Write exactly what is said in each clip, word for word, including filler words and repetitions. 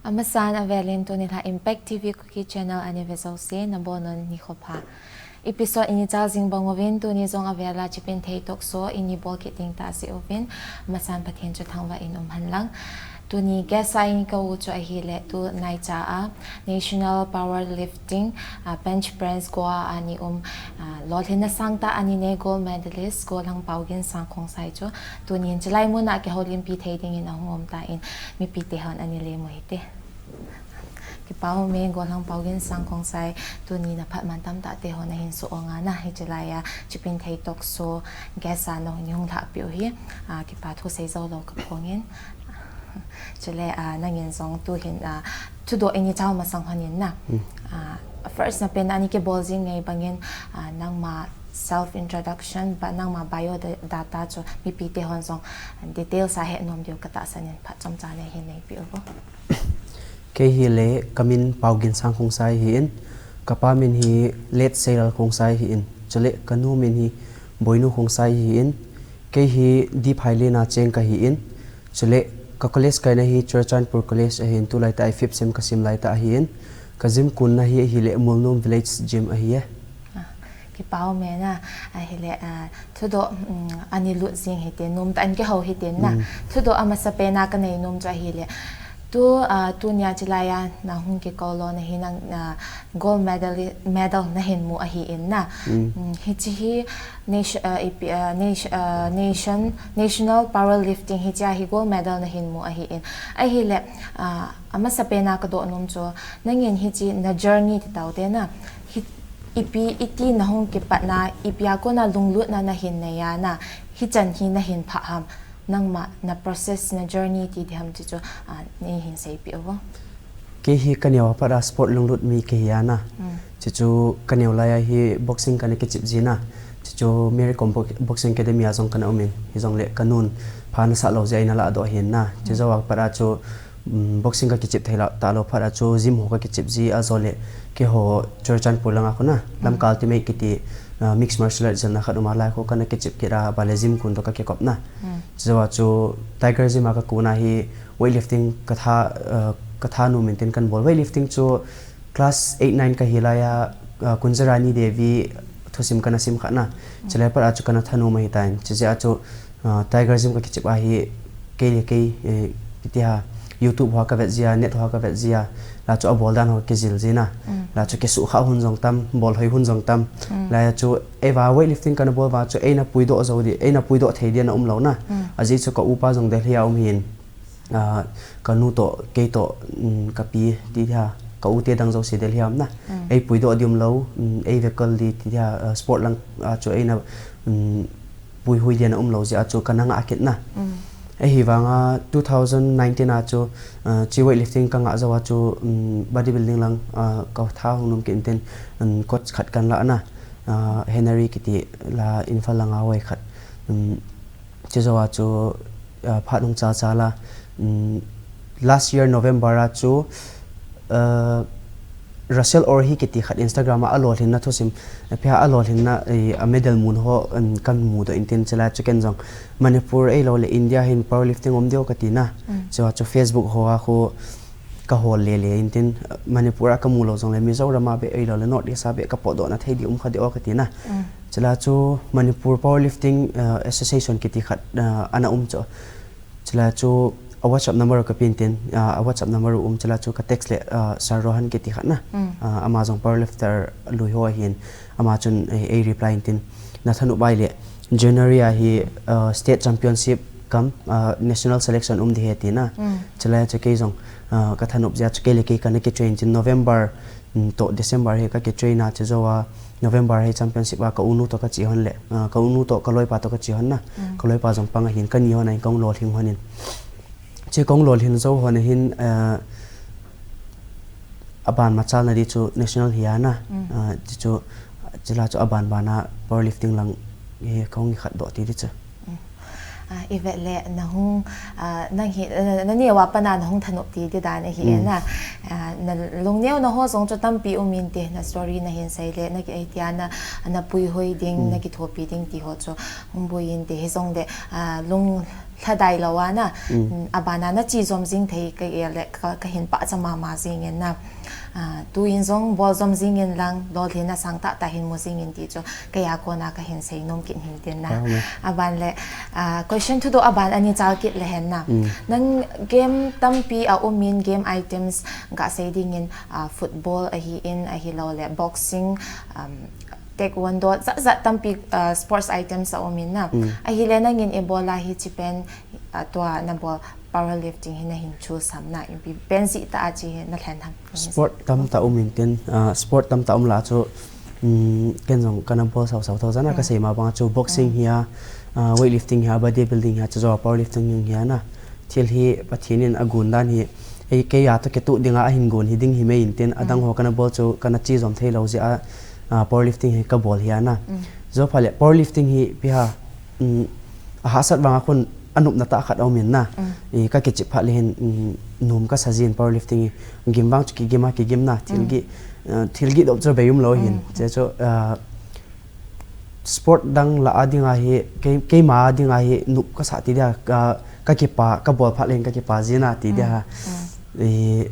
Amasan avelin tuni la Impact T V Kuki Channel ani ve jouse nabonun nikho pha. Episode ini chal jing bang uvin tuni jong avela Chipin Thei Talk Show ini bol kit ding tah jeh uvin amasan Pathen chu thangvah in um hen lang. Tuni guest a ini ka u chu ahile tu naicha a National Powerlifting, ah, Bench Press Goa a ani um, ah, lolhinna sangtah ani nei gold medalist Golhang Paogin Sangkhongsai chu tunin chulai mun a kihoulimpi thei dingin ahung um tan mipi te hon ani le mu hite. Kipa ume Golhang Paogin Sangkhongsai, tuni na phat mantam tah te ho nahin suh ong a na, hiche lai a Chipin Thei Talk Show guest a nahung, nahung lhah peh u hi, ah, kipa thu sei jou lou ka phong in. Chule, ah, nangin jong tu hin, ah, thudoh ini chal masang hon in na. Hmm. Ah, first na pen a ani kibol jing ngai bangin, ah, nangma self introduction, ba nangma bio da-, data chu mipi te hon jong details a he nom diu ka tahsan in phat chomcha nei hin nei peh u vo. Kei hile ka min Paogin Sangkhongsai ahin, ka pa min hi Late Seilal Khongsai ahin, chule ka nu min hi Boinu Khongsai ahin, kei hi D. Phailen a cheng ka hin, chule ka college kaina hi Churachandpur College ahin, tulai tah a fifth sem ka sim lai tah ahin, ka gym kunna hi ahile Molnom Village Gym ahi e. Ah, kipa ume na, ahile, ah, thudoh, um, ani lut jing hite, nom tah in kihou hite na. Mm. Thudoh amasa pen a ka nei nom chu ahile. Tu, ah, tunia chulai a nahung kikou lona hi nang, ah, gold medal, medal nahin mu ahin na. Mm. Um, hiche hi nation, ah, ipi, ah, nation, ah, nation, National Powerlifting hiche a hi gold medal nahin mu ahin. Ahile, ah, amasa pen a ka doh nom chu, nangin hiche na journey ti tau te na. Hi, ipi, iti nahung kipatna, ipi a kona lunglutna nahin nei a na, hichan hi nahin phah ham, nangma na process, na journey ti diham ti chu, ah, nei hin seipeh u vo. Kei hi ka neo a pat a sport lunglut mi kahi a na. Mm. Chuchu ka neo lai a hi boxing kana kichep ji na. Chuchu Mary Kom Bo-, Boxing Academy a jong kana um in. Hijongle ka nun pha ana sah lou jeh a eina ladoh ahin na. Mm. Chujou a pat a chu um, boxing ka kichep thei la, talou phat a chu gym ho ka kichep ji a, ajole keiho Churachandpur langa khu na, mm, Lamka Ultimate kiti, uh, mixed martial arts jelna khat um a, lai khu kana kichep kit a, bale gym kun toh ka kikop na. Mm. Chujou a chu Tiger Gym a ka kun a hi weightlifting ka tha, uh, ka thanom in tin kana bol. Weightlifting chu class eight nine kahi lai a, uh, Kunjarani Devi thusim kana sim kha na. Mm. Chulai pat a chu kana thanom ahitan. Chujeh a chu Ah, Tiger Gym ka kichep a hi kei le kei, eh, kiti ha, YouTube ho ka vet ji a, net ho ka vet ji a, la chu abol dan ho kijil ji na. Mm. La chu kisuh kha hun jong tam, bol hoi hun jong tam. Mm. La chu eiva weightlifting kana bol uva chu eina puidoh jou di, eina puidoh thei di ana um lou na. Mm. Ajeh chu ka upa jong Delhi a um hin. Ah, ka nu toh, kei toh, mm, ka pi ti ha, ka u te dang jouse Delhi a um na. Mm. Ei puidoh di um lou, mm, ei vekal di ti ha, ah, sport lang, ah, chu eina, mm, puihui di ana um lou jeh a chu kana ngah kit na. Mm. Ahivanga two thousand nineteen a chu, ah, hiche weightlifting ka ngah jou a chu, mm, bodybuilding lang, ah, ka tha hung nom kit in tin, mm, coach khat kana la na, ah, Henry kiti la Imphal langa hoi khat. Mm, Chujou a chu, ah, phat hung chal chal a, mm, last year November a chu, ah, Russell Orr hi kiti khat Instagram a alolhinna thusim, ah, pia alolhinna, eh, a medal mun ho, um, kana mudoh in tin chulai chu ken jong Manipur ahilou le India hin powerlifting um diu kati na. Mm. Chua chu Facebook ho a khu ka hol le le in tin, Manipur a ka mu lou jongle Mizoram a beh ahilou le North East a beh ka potdoh na thei di um kha di o kati na. Mm. Chulai chu Manipur Powerlifting, uh, Association kiti khat, uh, ana um chu. Chulai chu a WhatsApp number ka pe in tin, uh, a WhatsApp number um chulai chu ka text le, uh, Sir Rohan kiti khat na. Mm. Uh, ama jong powerlifter lui ho ahin, ama chun ei, ei reply in tin. Na thanop uva ahile January a hi, uh, State Championship cum, uh, National Selection um di ahi ati na. Mm. Chulai chu kei jong, uh, ka thanop jeh a chu kei le kei kana kitrain chin November, mm, toh December hi ka kitrain a chujou a November hi championship a ka unu toh ka che hon le, uh, ka unu toh ka loipa toh ka che hon na. Mm. Ka loipa jong pang ahin ka ni hon ahin ka hung lolhing hon in. Hiche ka hung lolhin jou hon ahin, uh, aban machalna di chu national hi a na. Mm. Ah, ti chu, chulai chu aban ban a powerlifting lang hi ka hung khat doh ti di chu. Mm. Ah, i vet le na hung, ah, nang hi, na, na neo a pat a na hung thanop ti di dan ahi e na. Mm. Ah, na lungneo na ho jong chu tampi um inte, na story na hin sei le, na ki ei tia na, na puihui ding, mm, na kithopi ding ti ho chu hung boi inte, hijongle, ah, lung lhadai lou ana. Mm. Mm, abana na chi jom jing thei ka gel le ka, ka hin pachat mama jing in na. Ah, tuin jong bol jom jing in lang, lolhinna sangtah tah hin mu jing in ti chu, kei a kona ka hin sei nom kit hin tin na. Ka hung e. Aban le, ah, question thudoh aban ani chal kit le hen na. Mm. Nang game tampi aum in, game items ga sei ding in, ah, football ahi in, ahilou le boxing, um, taekwondo, jat jat tampi, ah, sports items aum in na. Mm. Ahile nangin i bol a hi chi pen, ah, tua na bol powerlifting hi na hin chu sam na, ipi pen jih tah a chi hi na lhen ham. Sport tamtah um in tin, ah, sport tamtah um la chu, um, ken jong kana bol sau sau tho jana ka Mm. sei ma bang chu boxing Mm. hi a, ah, weightlifting hi a, bodybuilding hi a, chu jo powerlifting hi a na. Thil hi Pathen in agon dan hi, ei kei a toh kituh ding a ahin gon hi ding hi mai in tin, adang Mm. ho kana bol chu kana chi jom thei lou jeh a, ah, powerlifting hi ka bol hi ana. Mm. Jo pha le powerlifting hi ipi ham, um, ahahsat vang a khun anopna tah khat aum in na. Mm. I ka kichep phat le hin, um, nom ka sa jin powerlifting hi gim vang chu kigim a kigim na, thil Mm. gi, ah, thil gi dop chu bei um lou hin. Mm. Che chu, ah, sport dang la a ding a hi, kei, keima a ding a hi, nop ka sa ti dia, ka, ka kipa, ka bol phat le hin ka kipa jin a ti dia Mm, ha. mm. I,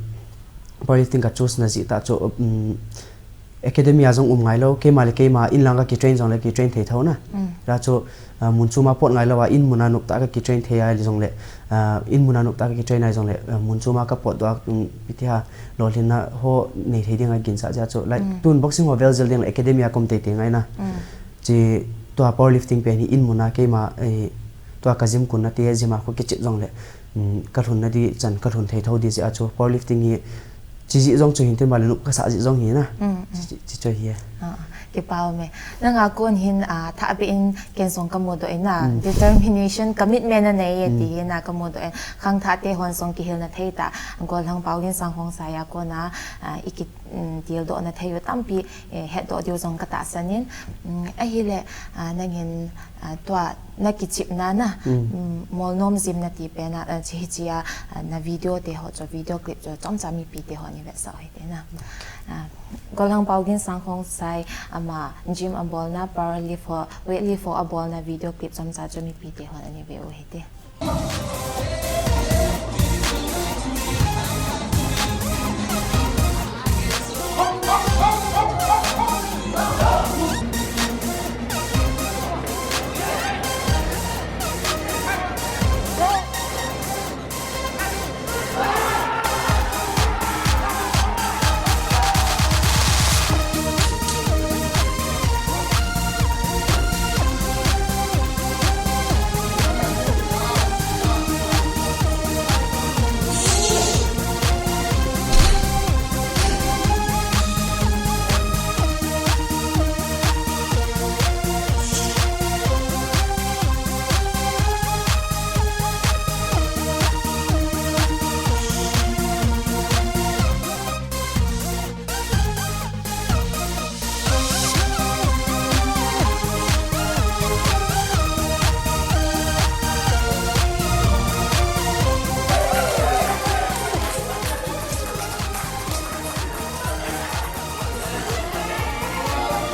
powerlifting ka choose na jeh tah chu, um, academy a jong um ngai lou, keima le keima in lang ka kitrain jong le kitrain thei tho na. Mm. Ra chu, ah, mun chom a pot ngai lou a, in mun a nop tah ka kitrain thei a jong le, ah, in mun a nop tah ka kitrain a jong le, ah, mun chom a ka potdoh a, um, ipi ti ham, lolhinna ho nei thei ding a ginchat jeh a chu. Like, Mm. tun boxing ho vel jel ding le academy a ka um teitei ngai na. Mm. Chi tua powerlifting pen hi in mun a keima, eh, tua ka gym kunna te, gym a khu kichep jong le, um, ka lhunna di chan ka lhun thei tho di jeh a chu powerlifting hi chi jeh jong chu hin tin ba le nop ka sa jeh jong hi na. Mm, mm. Chi, chi, chi chu hi. Ah, kipa um e. Nang a kon hin, ah, thah be in ken jong ka mudoh in na, Mm. determination, commitment a nei e Mm. ti hi na ka mudoh in. Khangthah te hon jong kihilna thei tah, Gollhang Paoginsang Khongsai a kona, ah, i ki, um, tildoh na thei u tampi, eh, hetdoh diu jong ka tahsan in. Um, ahile, ah, nangin, ah, tua na kichepna na, Mm. um, Molnom Gym na ti pen a, ah, chi hi chi a, ah, na video te ho chu, video clip chu, chomcha mipi te hon i vetsah u hite na. Ah, Gollhang Paoginsang Khongsai, ama gym a bolna, power lift ho, weight lift ho a bolna video clip chomcha chu mipi te hon ani ve u hite.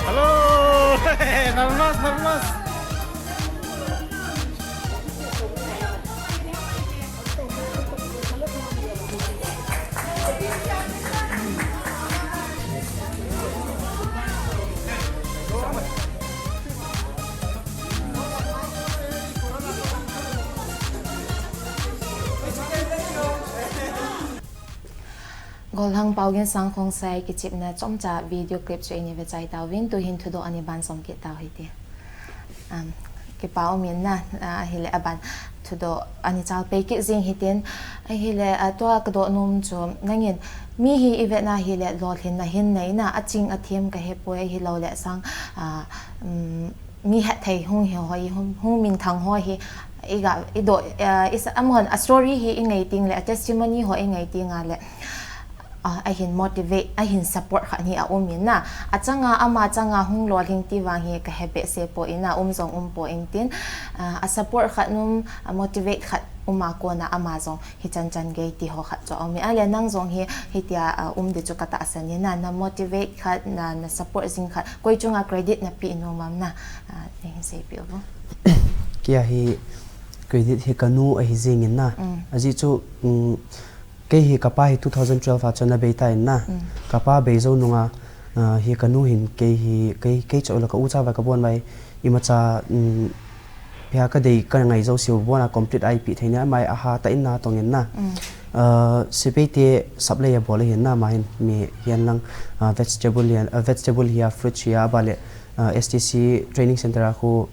Hello! Nalmas, nalmas! Gollhang Paoginsang Khongsai kichepna chomcha video clip chu eini vechai tauvin, tuhin thudoh ani banjom kit tau hite. Um, kipa um in na, ah, ahile aban thudoh ani chalpeh kit jing hitin, ahile, ah, tua kadoh nom chu, nangin mi hi i vetna hile lolhinna hin nei na, aching athem ka hepoi, ahilou le sang, ah, um, mi hetthei hung hi ho hi, hung, hung minthang ho hi, i ga, i doh, eh, i sa, amahon a story hi i ngai teng le, a testimony ho i ngai teng a le, ah, ahin motivate, ahin support khat hi aum in na. Achanga, ama changa hung lolhing ti vang hi ka he behseh poi na, um jong um poi in tin, ah, a support khat um, a motivate khat um a kona ama jong hichan chan gei ti ho khat chu aum in. Ahile nang jong hi, hitia, ah, um di chu ka tahsan in na, na motivate khat, na, na support jing khat, koi chunga credit na pe nom am na, ah, nei hin seipeh uvo. Kei a hi, Credit hi kanu ahi jingin na. Ajeh chu, um, kei hi kapa hi two thousand twelve a chun abei tan na. Kapa bei jou nunga, ah, hi kanu hin kei hi, kei, kei chauh la ka ucha vai ka bon vai. Imacha, um, pia ka dei ka ngai jou siu bon a complete a eipeh thei na, amai aha ta in na tongin na. Ah, sepeite supply abol ahin na, ama hin mi hihen lang, ah, vegetable hihen, ah, vegetable hi a, fruit hi a, abale, ah, S T C training center a khu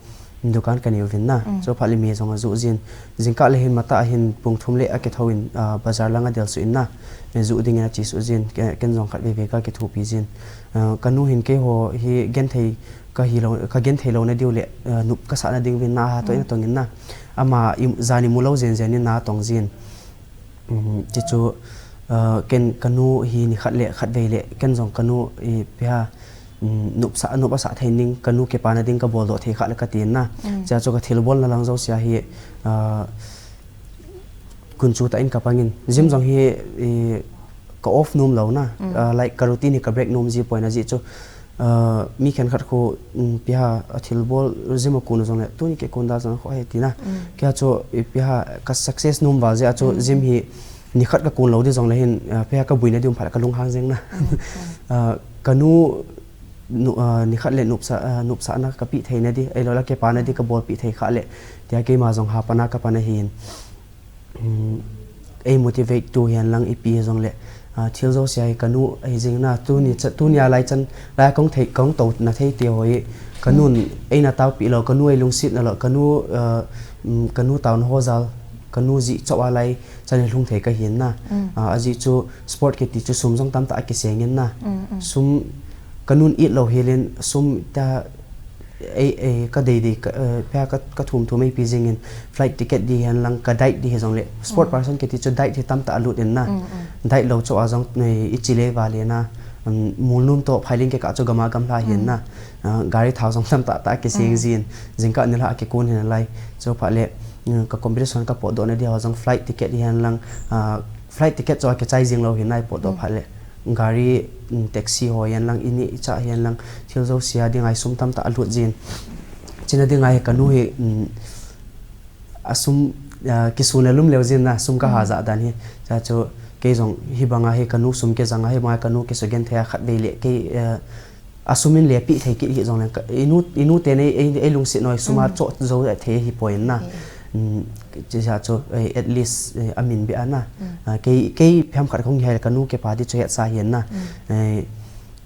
dukan kanei uvin na. Chuphat le mi jong ajoh jin. Jingkah le hin matah a hin pung thum le akithou in, ah, bazar lang adel suh in na. Mi joh dingin ache suh jin. Ke-, ken jong khat veve ka kithopi jin. Ah, kanu hin keiho hi genthei ka hilou, ka genthei louna diu le, ah, nop ka sahna ding uvin na aha toh in atongin na. Ama i, jan imu lou jen jen in na atong jin. Um, chuchu, ah, ken kanu hi nikhat le khat vei le, ken jong kanu ipi ham, um, nopsa, nop asah thei ning, kanu kipana ding ka boldoh thei kha le ka tin na. Chea chu ka thilbol na lang jouse a hi, ah, gunchu tah in ka pangin. Gym jong hi, i, ka off nom lou na. Ah, like ka routine hi ka break nom ji poi na jeh chu, ah, mi khenkhat khu, um, ipi ham, athilbol gym akon u jong le, tuni kei kon da jong khu ahi ti na. Kei a chu, ipi ham, ka success nom val jeh a chu gym hi nikhat ka kon lou di jong le hin, ah, ipi ham ka buina di um phat le ka lunghang jeng na. Ah, kanu, nu, ah, nikhat le nopsa, ah, nopsahna ka peh thei na di, ahilou le kipana di ka bolpeh thei kha le, tia keima jong hapan a ka pan ahin. Um, ei motivate tu hihen lang ipi hijongle, ah, thil jouse a hi kanu ahi jing na, tuni cha-, tuni a lai chan, lai kong thei, kong tou na thei te ho hi, kanun eina taopeh lou, kanu ei lungset na lou, kanu, ah, um, kanu taona ho jal, kanu jih chauh a lai chan hi lhung thei ka hin na. Ah, ajeh chu sport kiti chu sum jong tamtah a kiseng in na. Sum kanun it lou hel in sum ta ei, ei, ka dei dei, ka, eh, ipi ham ka, ka thum thum ei pe jing in flight ticket di hihen lang ka diet di hijongle. Sport person kiti chu diet hi tamtah a lut in na. Diet lou chauh a jong, eh, i chi le va le na. Um, mol nom toh phailing kikah chu gam a gamla hin na. Ah, gari thao jong tamtah tah a kiseng jin. Jingkah nilhah a kikon hin lai. Chuphat le, um, ka competition ka potdoh na di ho jong flight ticket di hihen lang. Ah, flight ticket chu akichai jing lou hin na i potdoh phat le. Gari, um, taxi ho hihen lang, i neh i chah hihen lang, thil jouse a dinga hi sum tamtah a lut jin. Chuna dinga hi kanu hi, um, a sum, ah, kisun a lum leu jin na, sum ka ha jah dan hi. Chua chu kei jong hibanga hi kanu sum kijang a, hibanga kanu kisugenthei a khat vei le kei, ah, a sum in le peh thei kit hijongle ka, i nu, i nu ten ei, ei, ei lungset noi sum a choh jou thei hi poi na. Um, chua chu, eh, at least, eh, a min beh a na. Ah, kei, kei pham khat kong hi le kanu kipa di chu hetsa hin na. Eh,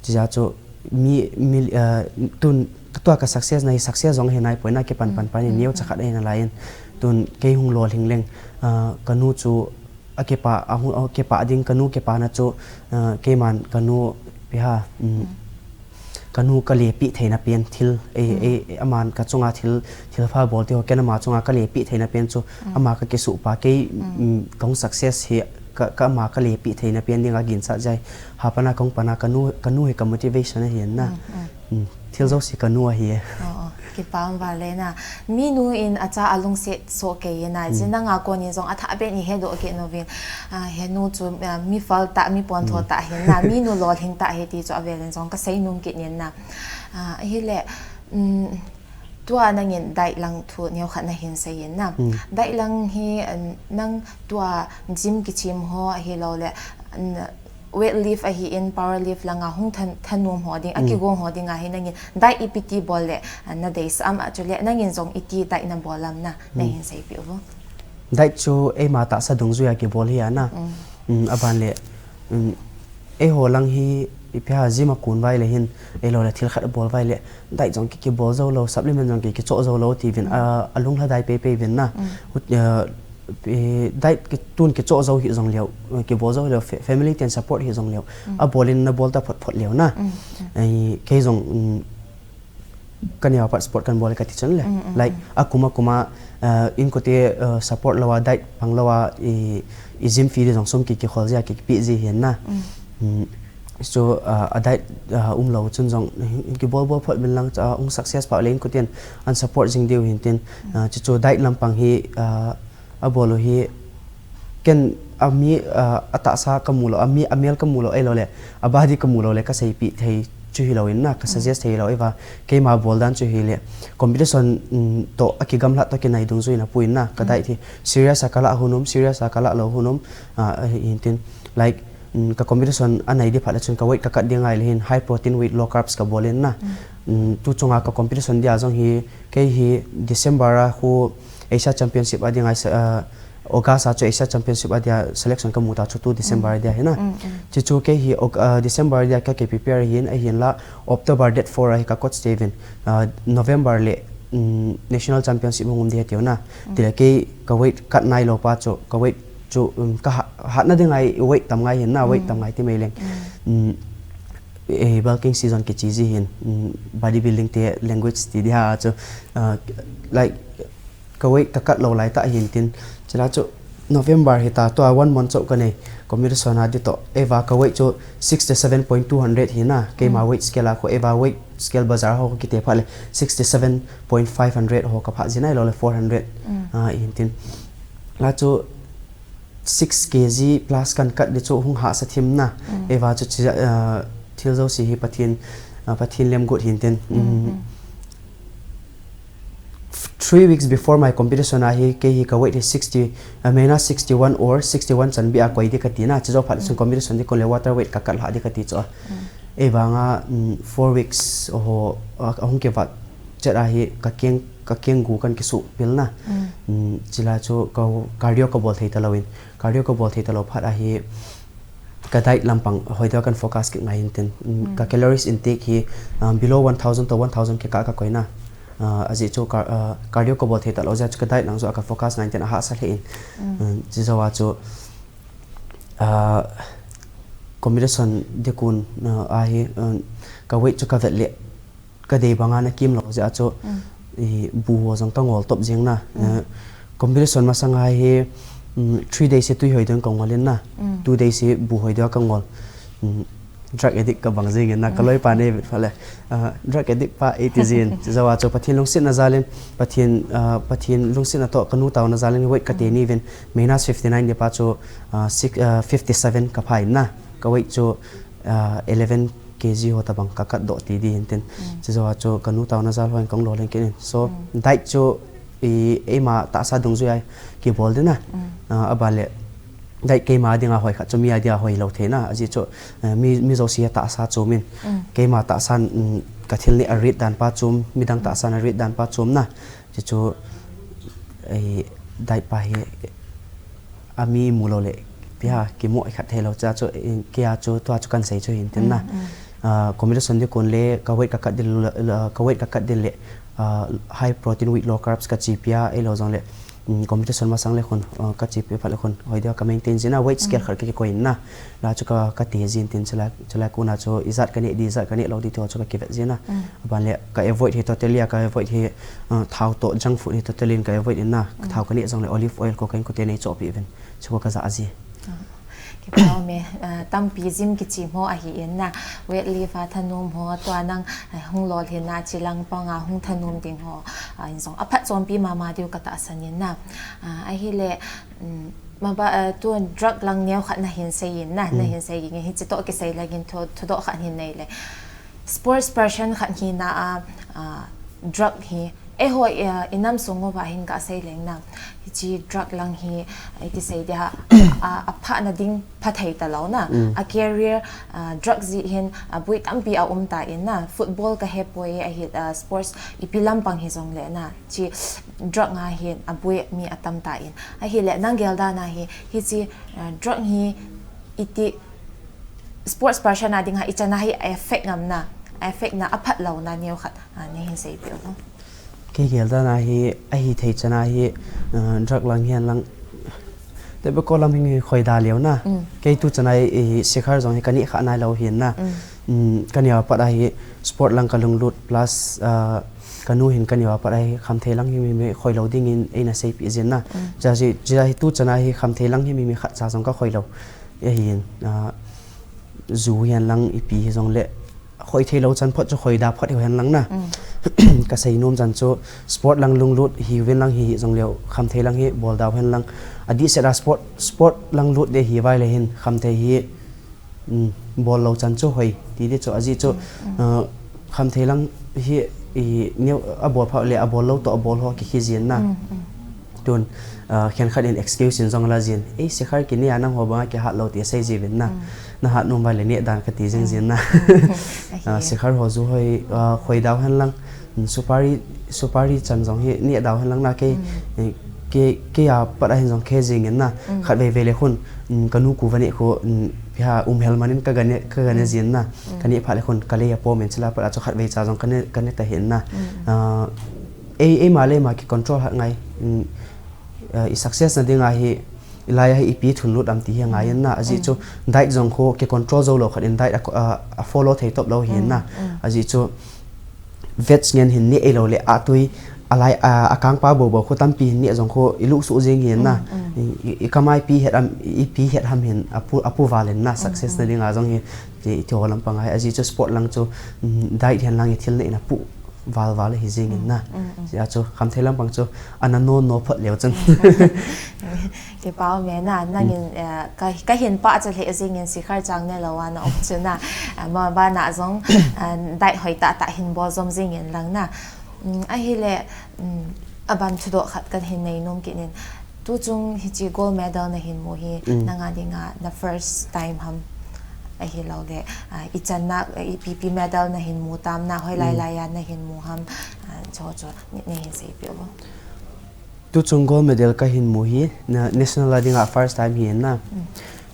chua chu mi, mi, ah, tun, tua ka success na hi success jong hi nai poi na kipan pan pan in neocha khat ahi nalai in. Tun kei hung lolhing leng, ah, kanu chu akipa, a hung, akipa ding kanu kipana chu, ah, keiman kanu ipi ham, um, kanu ka le peh theina pen thil, ei, ei, aman ka chunga thil, thil pha bol ti ho ken ama chunga ka le peh theina pen chu, ama ka kisuh pa kei, um, kong success hi ka, ka ama ka le peh theina pen ding a ginchat jeh a hi. Hapan a kong pan a kanu, kanu hi ka motivation ahi na. Um, thil jouse kanu ahi. Oh, oh. Kipa um val e na. Minu in acha alungset soh kei in na. Jin nanga kon in jong athah beh in i hedoh kit nouvin. Ah, henu chu, ah, mi phal tah, mi pontho tah hin na. Minu lolhing tah hi ti chu avel in jong ka seinom kit in na. Ah, ahile, um, tua nangin diet lang thu neokhat nahin sei in na. Diet lang hi, um, nang tua gym kichem ho ahilou le, um, weight lift ahin, power lift langa hung tha, thanom ho ding, akigong ho dinga hi nangin diet ipi ti bol le, ah, nadeisah am, ah, chule nangin jong iti diet nabol am na, nahin seipeh uvo. Diet chu eima tahsa dungjui a kibol hi a na. Um, aban le, um, eiho lang hi ipi ham gym a kon vai le hin, ahilou le thil khat abol vai le, diet jong ki, kibol jou lou, supplement jong ki, kichoh jou lou tiuvin, ah, alung lhadai pei pei uvin na. Hut, ah, eh, diet ki, tun kichoh jou hi jong leu, eh, kibol jou leu, fa-, family ten support hi jong leu. Abol in nabol ta phot phot leu na. Eh, kei jong, um, ka neo a pat sport kan bol kati chun le. Like, akum akum a, eh, inkote, eh, support lou a, diet pang lou a, i, i gym fee di jong sum ki, kikhol ji a, ki, kipeh ji hin na. Um, so, ah, a diet, ah, um lou chun jong, eh, kibol bol phot uvin lang, ah, hung success pha le inkoten an support jing diu hin tin, ah, chuchu diet lampang hi, ah, abol u hi, ken ami, ah, atahsa kamu lou, ami, amel kamu lou, ahilou le, a body kamu lou le, kaseipeh thei chu hilou in na, ka suggest thei lou, eiva, keima bol dan chu hile, competition, um, toh, akigamlat toh kinai dungjuiyin apu in na, ka diet hi, serious a ka lah hun um, serious a ka lah lou hun um, ah, ahi, hintin, like, um, ka competition anai di phat le chun ka weight ka cut ding ahile hin, high protein with low carbs ka bol in na. Um, tu chunga ka competition dia jong hi, kei hi December a khu Asia Championship a ding ai, ah, August a chu Asia Championship a dia selection ka mu ta chu tu December a dia hi na. Chu chu kei hi Aug-, ah, December a dia ka, ka prepare hin, ahin la October date four a hi ka coach te uvin, ah, November le, um, National Championship hung um di ahi tiu na. Tile kei ka weight cut nai lou pa chu, ka weight chu, um, ka ha-, hatna ding ai weight tam ngai hin na, weight tam ngai ti mai leng. Um, eh, bulking season kichi ji hin, um, bodybuilding te language ti dia chu, ah, like, ka weight ka cut lou lai ta hintin, chila chu November hi ta, tua one month chu ka nei, competition a di toh, eiva ka weight chu sixty seven point two hundred hi na, keima weight scale a khu, eiva weight scale bazar ho kiti phat le sixty seven point five hundred ho ka phah ji nai lou le four hundred, ah, hintin. La chu six K G plus kan cut di chu hung hahsa thim na, eiva chu chi, ah, thil jouse hi Pathen, ah, Pathen lemguat hintin. Um, three weeks before my competition a hi, kei hi ka weight hi sixty, uh, minus sixty one or sixty one chanbeh a koi di ka ti na, chujou phat chun competition di kon le water weight ka cut lha di ka ti chu a. Ei vanga, um, four weeks ho, uh, ahung kivat chet a hi ka keng, ka keng gu kan kisu pil na. Um, chila chu ka cardio ka bol thei ta lou in, cardio ka bol thei ta lou phat a hi, ka diet lampang hoi dia kan focus kit ngai hintin. Um, ka calories intake hi, um, below one thousand to one thousand kikah a ka koi na. Uh, ajeh chu car-, uh, cardio ka bol thei ta lou jeh chu ka diet lang chu a ka focus ngai hintin a hahsa lheh in. Um, chujou a chu, uh, competition di kon, uh, a hi, um, ka weight chu ka vet le ka dei banga na kim lou jeh a chu, i, bu ho jong ka ngol top jing na. Eh, competition masang a hi, um, three days hi tui hoi ding ka ngol in na. Two days hi bu hoi dia ka ngol. Um, drug addict ka bang jing in na, ka loi pa nei vet phat le, ah, drug addict pa ei ti jin. Chujou a chu Pathen lungsetna jal in, Pathen, ah, Pathen lungsetna toh ka nu taona jal in weight ka teni uvin, minus fifty nine di pa chu, ah, six, ah, fifty seven ka phah in na. Ka weight chu, ah, eleven K G ho tabang ka cut doh ti di hintin. Chujou a chu ka nu taona jal ho in ka hung lolhing kit in. So, diet chu i, eima tahsa dungjui a kibol di na. Ah, aban le diet keima dinga hoi khat chu mi a dia hoi lou thei na. Ajeh chu, eh, mi, mi jouse a tahsa chom in. Keima tahsan, um, ka thil neh a rit dan pa chom, midang tahsan a rit dan pa chom na. Chu chu, eh, diet pa hi, a mi mu lou le, ipi ham, kimoh khat thei lou, chua chu, eh, kei a chu, tua chu kan sei chu hintin na. Ah, competition di kon le, ka weight ka cut di le, la, ka weight ka cut di le, ah, high protein with low carbs ka chepi a, ahilou jong le, um, competition masang le khun, ah, ka chepi phat le khun, hoi dia ka maintain jin na, weight scale khat ka kikoi in na. La chu ka, ka te jin tin chulai, chulai kon a chu ijat ka neh di, ijat ka neh lou di ti ho chu ka kivet jin na. Aban le ka avoid hi totally a, ka avoid hi, uh, thao toh junk food hi totally in ka avoid in na. Ka thao ka neh jong le olive oil ko ka inkote nei chohpeh uvin. Chu ko ka ja ji. Ah, kipa ume, uh, tampi gym kichep ho ahi in na. Weight lift a thanom ho, tua nang, uh, hung lolhin na, chilang panga hung thanom ding ho, uh, in jong aphatchompi mama diu ka tahsan in na. Uh, ahile, um, Maba, eh, tu drug lang neo khat na hin sei in na, na hin sei in, hiche toh kisei lagin thu, thudoh khat hin nei le. Sports person khat hina a, ah, drug hi, eiho, eh, i nam sung uva hin ka sei leng na. Hiche drug lang hi, eh, iti sei dia, a, a pha na ding pha thei ta lou na. A career, ah, drug jeh hin, a bui tampi a um ta in na. Football ka he poi ahi, ah, sports ipi lampang hi jong le na. Hiche drug a hin a bui mi a tam ta in. Ahile, nang gel dan a hi, hiche, uh, drug hi iti sports person a ding a, i chan a hi a effect ngam na, a effect na a phat lou na neo khat, uh, nei hin sei peh o. Kei gel dan a hi, ahi thei chan a hi, uh, drug lang hihen lang, tobacco lam hi khoi da leo na. Mm. Kei tu chan a hi, i, cigar jong hi ka neh kha nai lou hin na. Mm. Mm, ka neh a pat a hi sport lang ka lunglut plus, uh, Ka nu hin ka neo a pat a hi khamthei lang hi mi, mi khoi lou ding in eina seipeh jin na. Mm. Chuche, chuche hi tu chan a hi khamthei lang hi mi, mi khat cha jong ka khoi lou. Ahin, ah, ju hihen lang ipi hi jong le khoi thei lou chan phot chu khoi da phot hihen lang na. Mm. Ka sei nom chan chu sport lang lunglut hi uvin lang hi, hi jong leu khamthei lang hi bol da uhen lang. Adeh seh a sport, sport lang lut de hi vai le hin khamthei hi, mm, bol lou chan chu hoi ti di chu, ajeh chu, uh, Khamtheilang hi, i, neo, abol pha le abol lou toh abol ho kihi jin na. Tun, uh, khenkhat in excuse in jong ala jin. Ei, Sikhar kineh a nangho banga kihat lou ti asei jiuvin na. Nahat nom uva le neh dan kati jing jin na. Ah, Sikhar ho ju hoi, ah, hoi dau hen lang. Mm, supari, supari chan jong hi neh dau hen lang na kei, eh, kei, kei a pat a hin jong khe jing in na. Khatvei vei le khun, mm, kanu ku va neh khu, mm, pia um hel man in ka ga neh, ka ga neh jin na. Ka neh phat le khun ka lei a pom in chule apat a chu khatvei cha jong ka neh, ka neh ta hin na. Ah, ei, eima le eima ki control hat ngai. Mm, eh, i success na dinga hi, i lai a hi ipi thunlut am ti hi angai in na. Ajeh chu diet jong khu ki control jou lou khat in diet a, a, a follow thei top lou hi in na. Ajeh chu veg ngen hin neh ei lou le a tui, a lai, a, a kangpa bou bou khu tampi hin neh jong khu i lusuh jing hi in na. I, i, i kamai pi het am, ipi het ham hin apu, apu val in na. Success na dinga jong hi, i, i thi ho lampang a hi. Ajeh chu sport lang chu, mm, diet hen lang i thil neh in apu val val hi jing in na. Ajeh chu Khamthei lampang chu ana no no phot leu chun. Kipa um e na, nangin, eh, ka, ka hin pah chu lheh jing in Sikhar chang ne lou a na um chu na. Ah, mabana jong, ah, diet hoi tah tah hin bol jom jing in lang na. Mm, ahile, mm, aban thudoh khat kan hin nei nom kit in. Tuchung hiche gold medal na hin mu hi, nanga dinga na first time ham? Ahilou le, ah, ichan na, ah, ipi ipi medal na hin mu tam na, hoilai lai a na hin mu ham, ah, chu chu, nei, nei hin seipeh uvin. Tuchung gold medal ka hin mu hi, na, national a dinga first time hi na.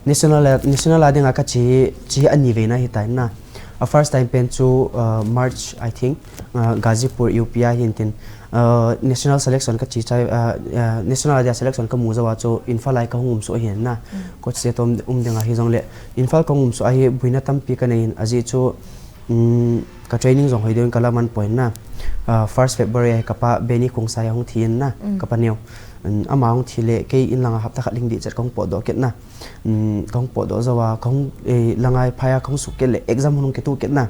National a, national a dinga ka che, che ani vei na hitai na. A first time pen chu, uh, March, I think, uh, Ghazipur, U P a hin tin, uh, national selection ka che chai, uh, uh, national a dia selection ka mu jou a chu Imphal a ka hung um suh ahi na. Coach te toh um, um ding ahi jong le. Imphal ka hung um suh ahi buina tampi ka nei in ajeh chu, um, ka training jong hoi deu in ka la man poi na. Uh, first February a hi ka pa Benny Khongsai a hung thi in na, ka pa neo. Um, ama hung thi le kei in langa hapta khat lhing ding chet ka hung potdoh kit na. Um, ka hung potdoh jou a, ka hung, eh, la ngai phai a ka hung sukeh le exam hung kituh kit na.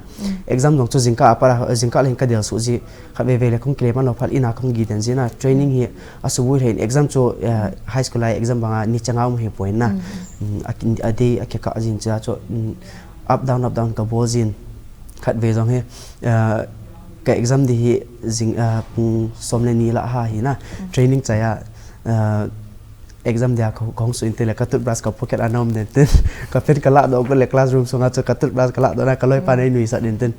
Exam jong chu jingkah a pat a, jingkah le hin ka del suh ji, khatvei vei le ka hung kile man lou phat in a ka hung giden ji na. Training hi asuboi lheh in exam chu, eh, high school a exam banga ni chang a um ahi poi na. Um, a, a day a kikah jin cha chu, um, up down, up down ka bol jin. Khatvei jong hi, eh, ka exam ding hi jing, eh, pung som le ni lah a hi na. Training chai a, eh, exam dia ka, ka hung suh in tin le ka toothbrush ka pocket a na um den tin. Ka pen ka lahdoh got le classroom sunga chu ka toothbrush ka lahdoh na ka loipa nei nuisat in tin.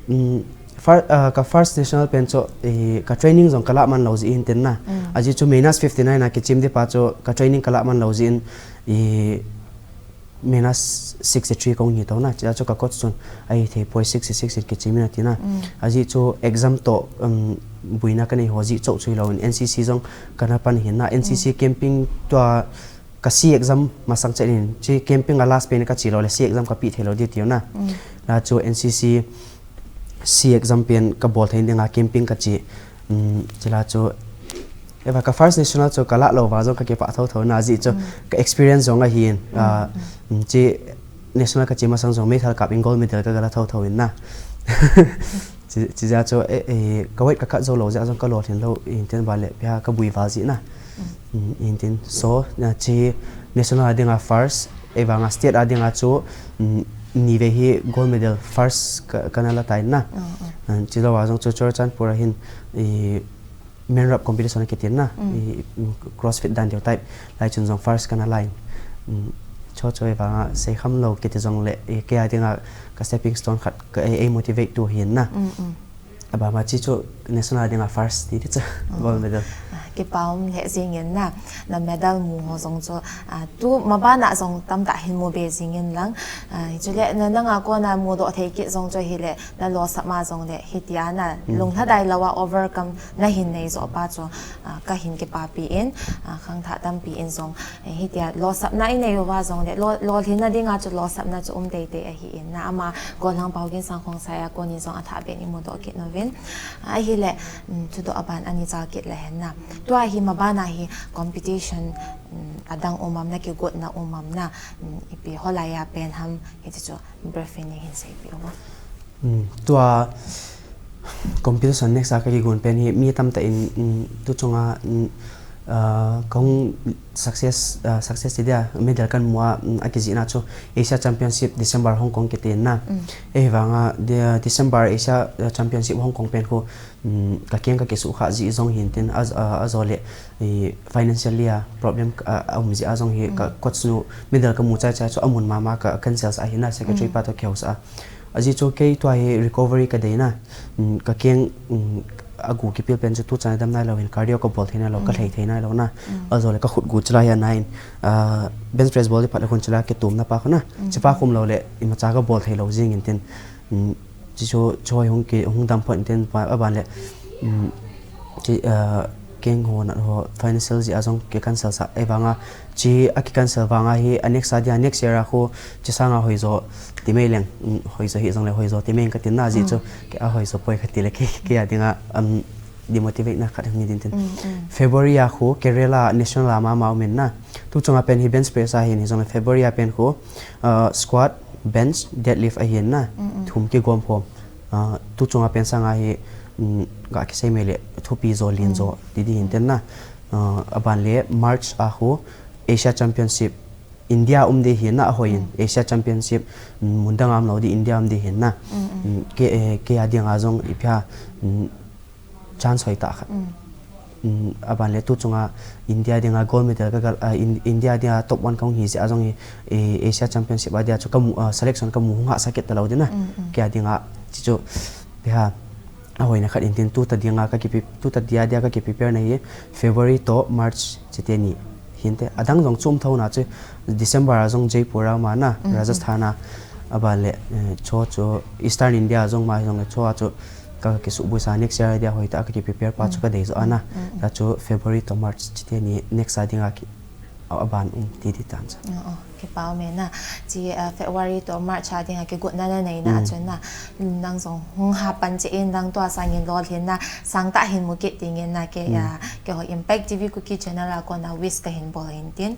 Um, fir-, ah, ka first national pen chu, eh, ka training jong ka lah man lou jeh in tin na. Ajeh chu minus fifty nine a kichim ding pa chu ka training ka lah man lou jeh in, eh, minus sixty three ka hung hi to na. Chea chu ka coach chun, ahithei poi sixty six in kichim in ati na. Ajeh chu exam toh, um, buina ka nei ho jeh chouh chu hilou in N C C jong ka na pan hi na. N C C camping tua ka C exam masang chet in, chu camping a last pen ka che lou le C exam ka pe thei lou ding tiu na. La chu N C C C exam pen ka bol thei ding a camping ka che. Um, chea chu, eva ka first national chu ka lah lou va jong ka kipah thotho na ajeh chu ka experience jong ahi in. Ah, um, chu national ka che masang jong meithal kap in gold medal ka ga la thotho in na. Chu, chea chu, eh, eh, ka weight ka cut jou lou jeh a jong ka lolhin lou in tin ba le pia ka bui val jeh na. Um, in tin so, na chu national a dinga first, ahivanga state a dinga chu, um, ni vei hi gold medal first ka, ka na la tai na. Ah, chulou a jong chu Churachandpur a hin, i, men rep competition kiti na, i, um, crossfit dan deu type, lai chun jong first ka na la in. Um, chu chu ahivanga seikham lou kiti jong le, i, kei a dinga ka stepping stone khat ka, ei, ei motivate tu hi na. Abama chu chu national a dinga first ti ti chu gold medal. Ah, kipa um lheh jing in na, na medal mu ho jong chu, ah, tu mabana jong tamtah hin mu be jing in lang. Ah, chule na, nanga kona mudoh thei kit jong chu hile, na losap ma jong le, hitia na, lunglhadai lou a overcome na hin nei jo pa chu, ah, ka hin kipapi in, ah, khangthah tampi in jong, eh, hitia losapna i nei uva jong le, lo, lolhinna dinga chu losapna chu um teitei ahi in na, ama gollhang Paogin Sangkhongsai a kon in jong athah ben i mudoh kit nauvin. Ahile, um, thudoh aban ani chal kit le hen na. Tua hi mabana hi competition, um, adang um am na kigotna um am na, um, ipi hoilai a pen ham, hiti chu brief in nei hin seipeh uvin. Um, tua competition next a ka kigon pen hi mi tamtah in, um, tu chunga, um, Ah, kahung success, ah, success ti dia, medal kamu a, mm, akijihna chu Asia Championship December Hong Kong kiti na. Mm. Ahivanga, de-, December Asia, ah, Championship Hong Kong pen khu, mm, kakeng kakisuhkhah jeh jong hintin, a, a, ajole, i, financially a problem, ah, aum jeh a jong hi, ka, mm, coach nu medal kamu chaichai chu amun mama ka cancel sah ahi na, secretary, mm, pa toh kihousah a. Ajeh chu kei tua hi recovery kadei na, mm, kakeng, mm, agu kipil pen chu tuchan a dam nailou hin, cardio kabol thei nailou, ka, mm, lhai thei nailou na. Mm. Ajole kakhut gu chulai hi anai in, ah, bench press bol di phat le khun chulai kitumna pa khu na. Mm. Chipa khum lou le, imacha kabol theilou jing intin. Mm, chi chu, chu hung ki, hung dam phot intin pa, aban le, mm, chi, ah, keng ho nat ho financial jeh a jong ki cancel sah. Ahivanga, chi aki cancel vanga hi, a next a dia, next year a khu, chi sanga hoijo, ti mai leng, mm, hoijo hijongle hoijo, ti mai katin na jeh chu, mm, kei a hoijo poi kati le kei, kei a dinga, um, demotivate na khat hung hi din tin. Mm, mm. February a khu, Kerala National a mama umin na. Tuchunga pen hi bench press ahin hijongle February a pen khu, uh, squat, bench, deadlift ahin na. Mm, mm. Thum kigom khom. Uh, tuchunga pen sanga hi, mm, ga kisei mai le, thupi jo, lin jo, mm, ti di hintin na. Uh, aban le March a khu, Asia Championship, India um di hin na ahoi in, mm, Asia Championship, mm, mun dang a um lou di India um di hin na. Mm, mm. Mm, kei, eh, kei a dinga jong ipi ham, mm, chance hoitah khat. Mm. Mm, aban le tuchunga India dinga gold medal ka gal, ah, In-, India dinga top one kahung hi jeh a jong hi, eh, Asia Championship a dia chu kamu, ah, selection kamu hung hahsa kit talou di na. Mm, mm. Kei a dinga, chi chu, ipi ham, ahoina khat intin tuta dinga ka kipi, tuta dia dia ka ki prepare na hi February toh March chiti ni hinte. Adang jong chu um thou na chu December a jong Jaipur a um a na, mm, mm, Rajasthan a, aban le, eh, chu chu Eastern India a jong ma hijongle chu a chu ka kisuhbui sa next year a dia hoitah a ka ki prepare pa chu, mm, kadei jo a na. Mm, mm, mm. Tua chu February toh March chiti ni next a dinga ki, a, aban um ti di tan chu. Oh, oh. Kipa ume na, chi, ah, February toh March a dinga kigotna nanei na, mm, a chun na, nang jong hung hapan cheh in nang tua sangin lolhin na, sangtah hin mu kit dingin na, kei, mm, ah, keiho Impact T V Kuki channel a kona wish kahin bol hintin,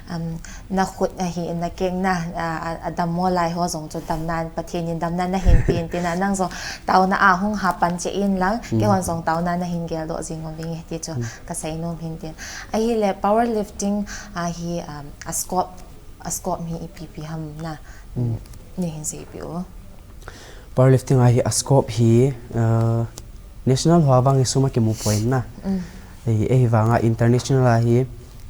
um, na khut ahi in na keng na, ah, ah, adammo lai ho jong chu damna, Pathen in damna nahin pe in tin na, nang jong taona a hung hapan cheh in lang, mm, keihon jong taona nahin geldoh jing uving e ti chu, mm, kasei nom hintin. Ahile powerlifting a hi, um, a scope a scope hi ipi ipi ham na, mm, neihin seipeh u. Powerlifting a hi a scope hi, uh, national ho vang hi sum a kimu poi na. Mm. Eh, ahivanga international a hi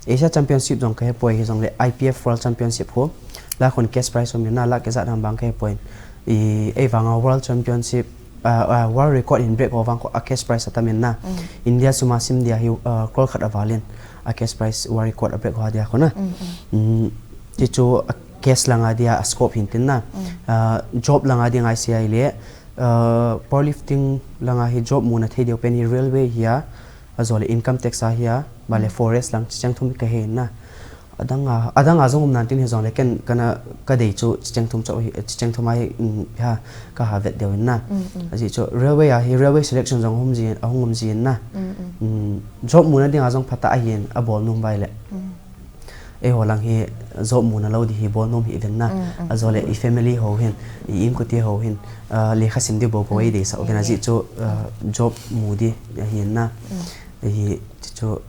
Asia Championship jong kahe poi hijongle I P F World Championship ho. Lah khun cash prize ho min na lah kejat ham vang kahe poi. Eh, ahivanga World Championship ah, ah, world record hin break ho vang khu a cash prize atam in na. Mm. India sum a sim dia hi, ah, crore khat aval in a cash prize world record a break ho dia khu na. Mm, mm. Mm, ti chu a cash langa dia a scope hintin na. Mm. Ah, job langa dia ngai sei ahile, ah, powerlifting langa hi job muna thei diu pen hi railway hi a, ajole income tax a hi a, bale, mm, forest lang chi cheng thum hi kahe in na. Adang a, adang a jong um nan tin hijongle ken kana kadei chu chi cheng thum chu hi, chi cheng thum a hi, mm, ha, kaha vet diu in na. Mm, mm. Ajeh chu railway a hi railway selection jong hung um jin, ahung um jin na. Mm, mm. Mm, job muna dinga jong phatah ahin abol nom uva ahile. Mm. Eiho lang hi job muna lou di hi bol nom hih uvin na. Mm, mm. Ajole i family ho hin, i inkote ho hin, ah, lekha sim di bou bou, mm, eideisah uvin, ajeh chu, ah, job mu di ahin na. Mm. Ahi, chu chu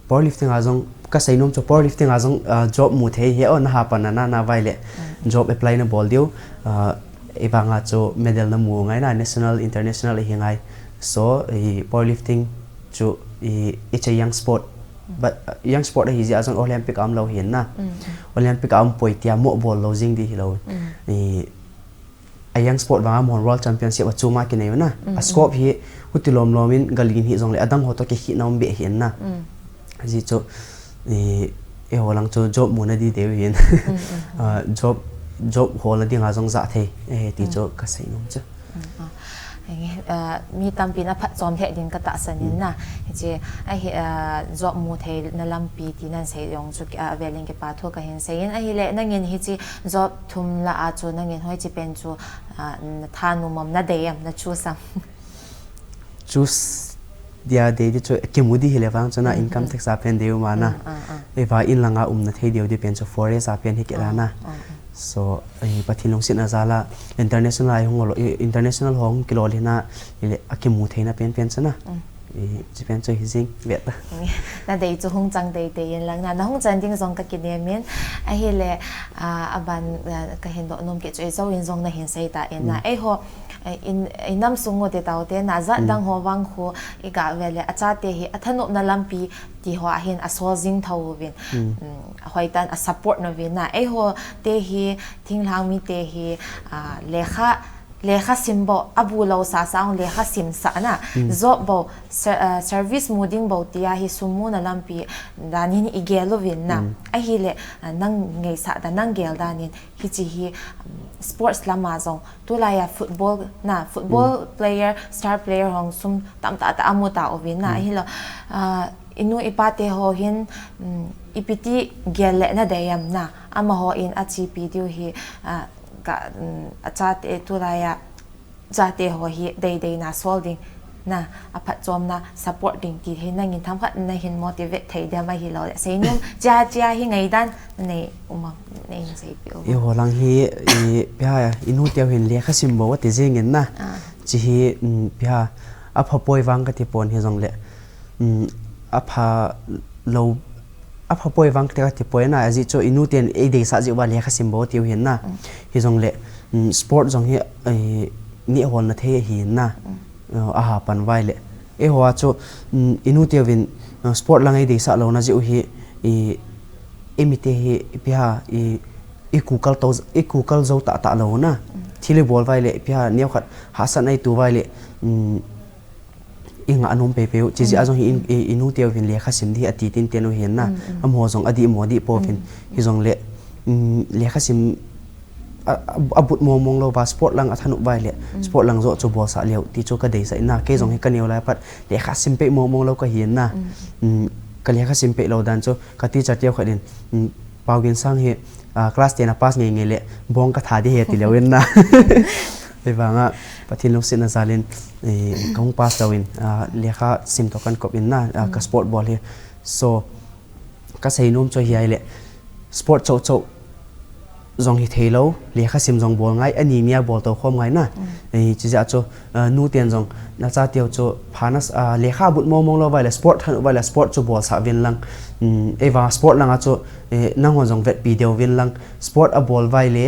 Powerlifting a jong, kasei nom chu powerlifting a jong, ah, job mu thei hi, o, nahapan na, na, na uva ahile. Mm. Job apply nabol diu, ah, ahivanga chu medal namu ngai na, national, international ahi ngai. So, i powerlifting chu, i, it's a young sport. Mm. But, uh, young sport ahi jeh a jong Olympic a um lou hin na. Mm, mm. Olympic a um poi tia mo bol lou jing di hilou. Mm. I, a young sport vanga Mon World Championship a chuma kinei u na. Mm, a scope, mm, hi huti lom lom in galin hijongle adang ho toh kikhehna um be hin na. Mm. Ajeh chu, i, eiho lang chu job muna di deu hin. Mm, mm, mm. Ah, job, job hol a dinga jong ja thei, eh, ti, mm, chu kasei nom chu. Mm, ah. Henge, ah, mi tampin aphatchom lheh din katahsan in, mm, na. Hiche, ahi, ah, job mu theina lampi ti nahin sei jong chu, ah, avel in kipa thu kahin sei in. Ahile, nangin hiche job thum lah a chu nangin hoiche pen chu, ah, nathanom am, nadei am, na choose am? Choose dia dei di chu, kimu di hile vang chu na, mm, income, mm, tax a pen dei um a na. Mm, ah, ah. Eiva in langa umna thei diu di pen chu forest a pen hi kila, ah, na. Ah, ah. So, eh, Pathen lungsetna jal a international a hung lo, eh, international ho hung kilolhin a, ile akimu theina pen pen chu na. Mm. Chipen chu hi jing vet ta. Na dei chu hung chang dei dei in lang na, na hung chan ding jong ka kinem in. Ahile, a, aban, a, ka hin doh nom kit chu i Zo in jong na hin sei ta in na. Eiho, e, in, i nam sung u te tau te na, jat dang ho vang khu i ga ve le, a chate hi a thanopna lampi ti ho a hin a sol jing tho uvin. Hoitan a support na uvin na. Eiho te hi, thinglhang mi te hi, a, lekha, lekha sim bou, a bu lou sa sa ong lekha sim sa na. Job bou, ser-, a, service mu ding bou tia hi sum muna lampi dan in i gel uvin na. Ahile, a, nang ngaisah dan, nang gel dan in hichi hi, sports lama jong tulai a football na, football player, star player hong sum tamtah tah a mu ta uvin na. Ahilou, a, i nu i pa te ho hin, ipi ti gel le na dei am na, amaho in a chepi diu hi, a, ka, a chate tulai a chate ho hi dei dei na sol ding na, a phatchomna support ding ti hi nangin themkhat na hin motivate thei diam ahilou le, seinom chia chia hi ngaidan nei um am, nei seipi u. Eiho lang hi, i, ipi ham, i nu teu hin lekha sim bou ati jing in na. Chi hi, ipi ham, a pha poi vang ka ti pon hijongle, a pha lou, a pha poi vang ka ti, ka ti poi na, ajeh chu i nu ten ei deisah jeh uva lekha sim bou tiu hin na. Hijongle, sport jong hi, neh holna thei ahi na. A hapan vai le. Eiho a chu, i nu teuvin, sport lang ei deisah louna jeh u hi, i, i mite hi, ipi ham, i, i kukal to, i kukal jou tah tah lou na. Thil i bol vai le, ipi ham, neokhat hahsatna i tu vai le, i ngah nom peipei u, chijeh a jong hi i, i, i nu teuvin lekha sim ding ati tinten u hin na. Amaho jong adihmo dih pouvin. Hijongle, lekha sim a, a, a but mong mong lou va, sport lang a thanop vai le, sport lang joh chu bolsah leu ti chu ka deisah in na. Kei jong hi ka neo lai a pat lekha sim peh mong mong lou ka hin na. Ka lekha sim peh lou dan chu ka teacher teu khat in, Paoginsang hi, a, class ten a pass ngei ngei le, bong ka tha ding ahi ati leu in na. Hivang a, Pathen lungsetna jal in, ka hung pass lou in, a, lekha sim toh kan kop in na, a, ka sport bol hi. So, ka seinom chu hiai le, sport chou chou jong hi thei lou, lekha sim jong bol ngai, ani nia bol tou khom ngai na. Chijeh a chu, a, nu ten jong, na cha teu chu, pha na, a, lekha but mong mong lou vai le, sport thanop vai le, sport chu bolsah uvin lang. Eiva sport lang a chu, nangho jong vetpi deu uvin lang. Sport a bol vai le,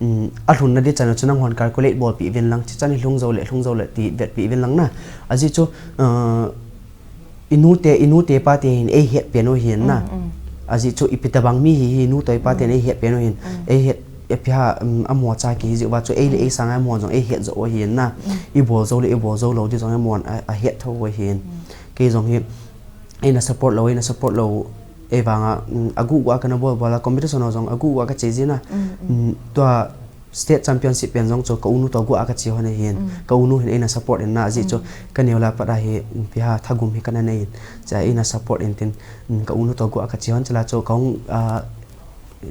a lhunna ding chan a chu nanghon calculate bolpi uvin lang. Chichan hi lhung jou le, lhung jou le ti vetpi uvin lang na. Ajeh chu, a, i nu te, i nu te pa te hin ei het pen u hin na. Ajeh chu ipi tabang mi hi, hi nu toh i pa ten ei het pen u hin. Ei het, ipi ham, amaho cha kihi jeh uva chu ei le ei sanga amaho jong ei het jou u hin na. I bol jou le, i bol jou lou ding jong amahon a, a het thou u hin. Kei jong hi, eina support lou, eina support lou, ei vang a, a guh guh a kana bol bol a, competition ho jong a guh guh a ka che jin na. Tua, state championship pen jong chu ka unu toh guh a ka che hon ahin. Ka unu hin eina support in na, ajeh chu ka neo lai a pat a hi, ipi ham, thagum hi kana nei in. Chua eina support in tin, ka unu toh guh a ka che hon chula chu ka hung, a,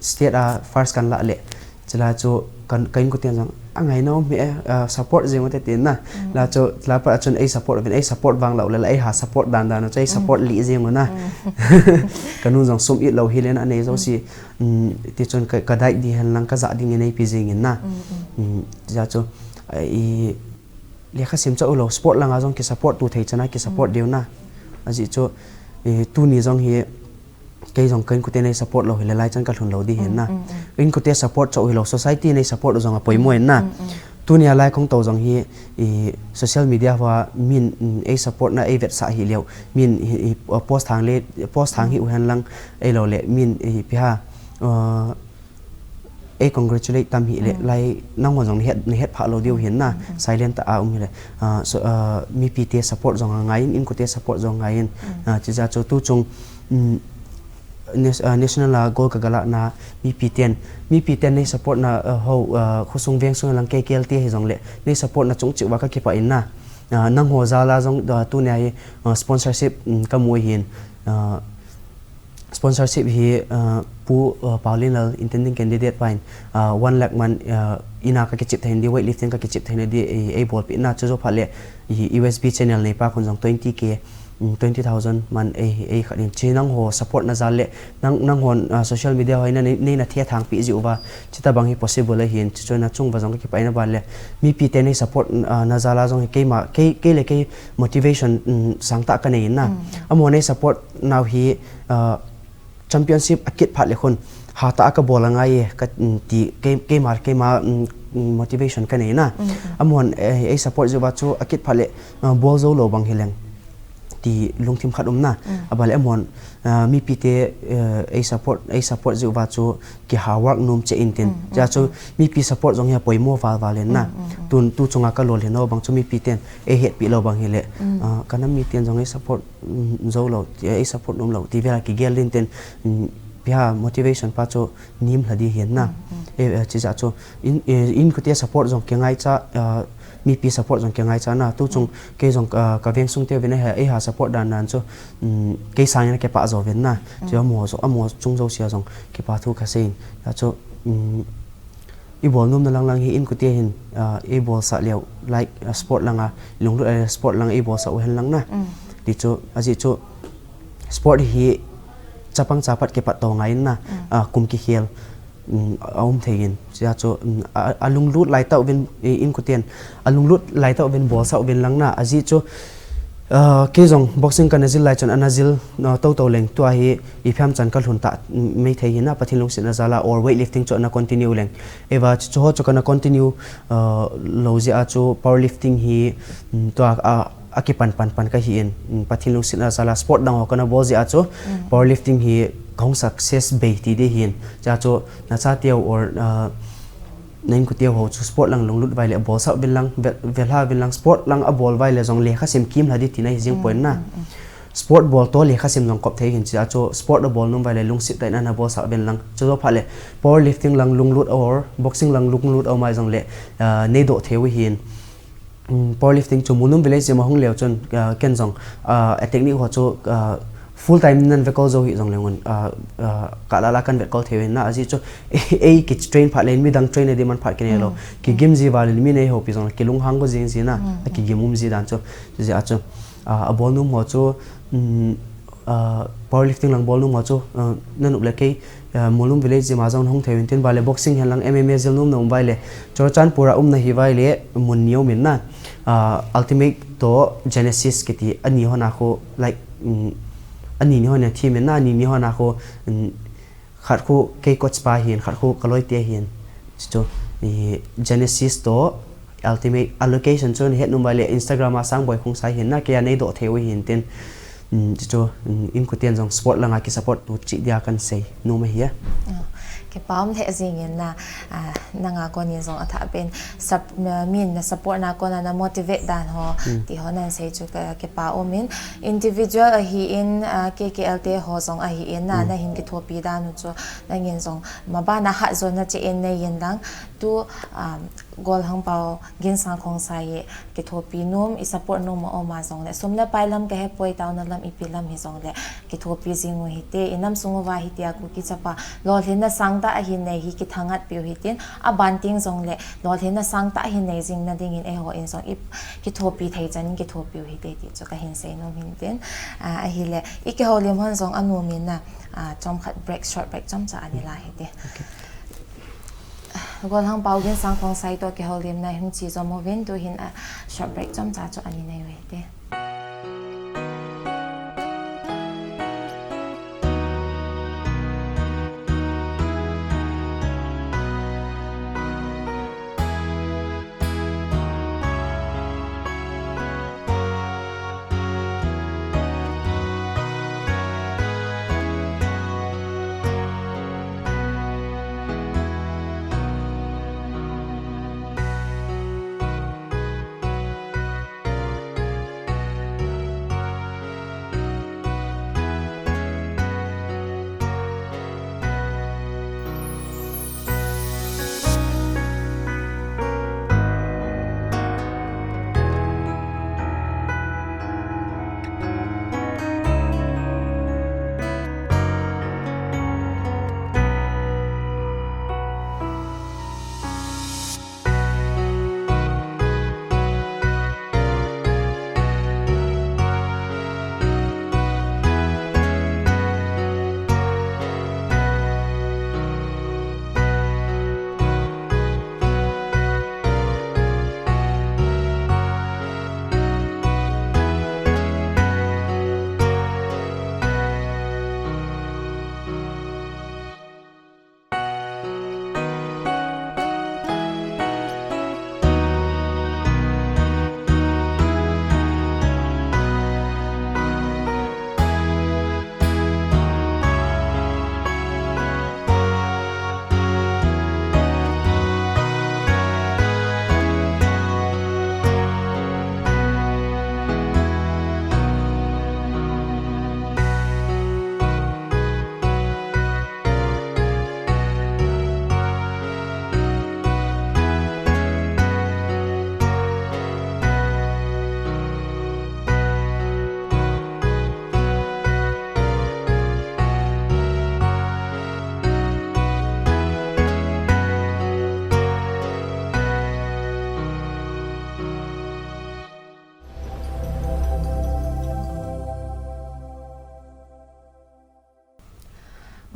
state a first kan lah le. Chula chu ka, ka inkoten jong, angai nom hi e, a, support jing u te tin na. La chu, la pat a chun ei support uvin, ei support vang lou le, la ei ha support dan dan u chu ei support lih jing u na. Ka nu jong sum it lou hi le na, anei jouse, Tichun ka, ka dai ding hen lang ka ja ding in eipe jing in na. Tia chu, i, lekha sim chauh lou, sport langa jong ki support tu thei chana ki support diu na. Ajeh chu, i, tuni jong hi, kei jong ka inkote nei support lou hile lai chan ka lhun lou ding hin na. Inkote support chauh hilou, society nei support jong a poimo in na. Tunia lai kong tou jong hi, i, social media hoa min, mm, ei support na, ei vetsah hi leu. Min, i, i, uh, post thang le, post thang hi u hen lang, ei lou le, min, i, ipi ham, uh, ei congratulate tam hi le, lai nangho jong na het, na het phah lou diu hin na, silent a um hi le. Uh, so, uh, mipite support jong a ngai in, inkote support jong ngai in. Uh, chija chu tu chung, mm, Nas-, ah, national a gold ka galah na mipi ten, mipi ten nei support na, ah, ho, ah, khosung veng sung lang K K L te hi jong le, nei support na chung cheh uva ka kipah in na. Ah, nangho jal a jong, ah, tunia hi, ah, sponsorship, mm, ka mu ahin, ah, sponsorship hi, ah, Pu, ah, Paolienlal intending candidate pa in, ah, one lakh man, ah, ina ka kichep thei in di, weightlifting ka kichep thei in di, ei, ei bolpi na chu jo phat le, i, U S B channel nei pa khun jong twenty K, Mm, twenty thousand man ei, ei khat in. Chi nangho support na jal le, nang, nanghon, ah, social media hoi na nei, nei na thethang pi jiu va, chita bang hi possible ahin, chi chun na chung va jong ka kipah in aban le, mipi te nei support, ah, na jal a jong hi keima, kei, kei le kei motivation, mm, sang ta ka nei na. Mm. Amaho nei support nau hi, ah, championship a kit phat le khun, hatah a ka bol angai e, ka, mm, ti, kei, keima, keima, mm, mm, motivation ka nei na. Mm, mm. Amahon, eh, ei support jiu va chu a kit phat le, ah, bol jou lou bang hi leng. Ti lungthim khat um na. Mm. Aban le amahon, ah, mipi te, eh, ei support, ei support jiu va chu kiha work nom cheh in tin. Mm, mm, ja chu mm. Mipi support jong hi a poimo val val in na. Mm, mm, mm. Tun, tu chunga ka lolhin nau bang chu mipi ten ei hetpi lou bang hi le. Mm. Ah, ka nam mi ten jong ei support mm, jou lou, ti, ei support nom lou, ti vel a kigel din tin, mm, pia motivation pa chu nim lha di hin na. Mm, mm. Eh, eh, chi ja chu, in, eh, inkote support jong kingaicha, ah, mipi support jong kingaicha na, tu chung Mm. kei jong, ah, ka veng sung te vin ei ha, ei ha support dan dan chu, mm, kei sang in kipah jo vin na. Mm. Chu amaho jo, amaho chung jouse a jong kipah thu ka sei in. Ja chu, mm, i bol nom na lang lang hi inkote hin, ah, i bol sah leu, like, ah, sport lang a, lunglut, eh, sport lang a i bol sah u hen lang na. Mm. Ti chu, ajeh chu, sport hi chapang chapat kipat to ngai in na, Mm. ah, kum kikhel, mm, a um thei in. Sia chu, mm, a, a lunglut lai tah uvin, i, inkoten, a lunglut lai tah uvin bol sah uvin lang na, ajeh chu, Ah, kei jong boxing kana jil lai chun ana jil, ah, toto leng tua hi ipi ham chan ka lhun ta, mm, mai thei hi na Pathen lungsetna jal a or weightlifting chu ana continue leng. Eiva chu, chu ho chu kana continue, ah, lou jeh a chu powerlifting hi, mm, tua a, a kipan pan pan ka hi in, mm, Pathen lungsetna jal a sport dang ho kana bol jeh a chu Mm. powerlifting hi ka hung success bei ti di hin. Cha chu na cha teu or, ah, Na inkote ho chu sport lang lunglut vai le bol sah uvin lang, ve-, velha uvin lang, sport lang a bol vai le jong lekha sim kim lha di tina hi jing Mm, point na. mm, mm. Sport bol to lekha sim jong kop thei hin chia chu sport a bol nom vai le lungset tah in ana bol sah uvin lang. Chu jo phat le powerlifting lang lunglut or boxing lang lunglut a um a jong le, ah, nei doh thei u hin. Mm, powerlifting chu Molnom village gym a hung leu chun, ah, ken jong, ah, a technique ho chu, ah, full time nan vetkol jou hi jong leng un, ah, ah, ka la la kan vetkol thei u hin na, ajeh chu ei ki train phat le midang train a demand phat kinei lou. Mm. Kigim ji val in mi nei houpi jong le kilunghang go jing ji na, Mm, a mm. kigim um ji dan chu, jeh a chu, ah, a bol nom ho chu, mm, ah, powerlifting lang bol nom ho chu, ah, na nop le kei, ah, Molnom village gym a jong hung thei u hin tin vai le boxing hen lang M M A jil nom na um vai le Churachandpur a um na hi vai le mun ni um in na, ah, Ultimate to Genesis kiti ani ho na khu, like, mm, ani ni ho na thi min na, ani ni ho na khu, mm, khat khu kei coach pa hin, khat khu ka loi te hin. Chu, i, Genesis to Ultimate a location chu na het nom vai le Instagram a Sangboi Khongsai hin na, kei a nei doh thei u hin tin, mm, chu, mm, inkoten jong sport lang a ki support u chih dia kan sei nom ahi a. Oh, kipa um lheh jing in na, ah, nanga kon in jong a thah pen sap-, na, min na support na kon a na motivate dan ho, Mm. ti ho nan sei chu ka, kipa um in. Individual ahi in, ah, K K L te ho jong ahi in na, Mm. na hin kithopi dan u chu, nangin jong maban a hat jo na cheh in nei in lang. Tu, um, Golhangpao Ginsang Khongsai hi kithopi nom, i support nom a um a jong le, sum le pai lam ka he poi, taona lam ipi lam hi jong le, kithopi jing u hite, i nam sung uva hitia Kuki chapa lolhinna sangtah ahin nei hi kithanghat piu hitin, a ban teng jong le, lolhinna sangtah ahin nei jing na ding in eiho in jong i kithopi thei chan in kithopi u hite ti chu ka hin sei nom hin tin, ah, ahile, i kihoulim hon jong a nom in na, ah, chomkhat break, short break chomcha ani la hite. Okay. Golhangpao Ginsang Khongsai to kihoulimna hung chi jom uvin, tu hin a short break chomcha chu ani nei u hite.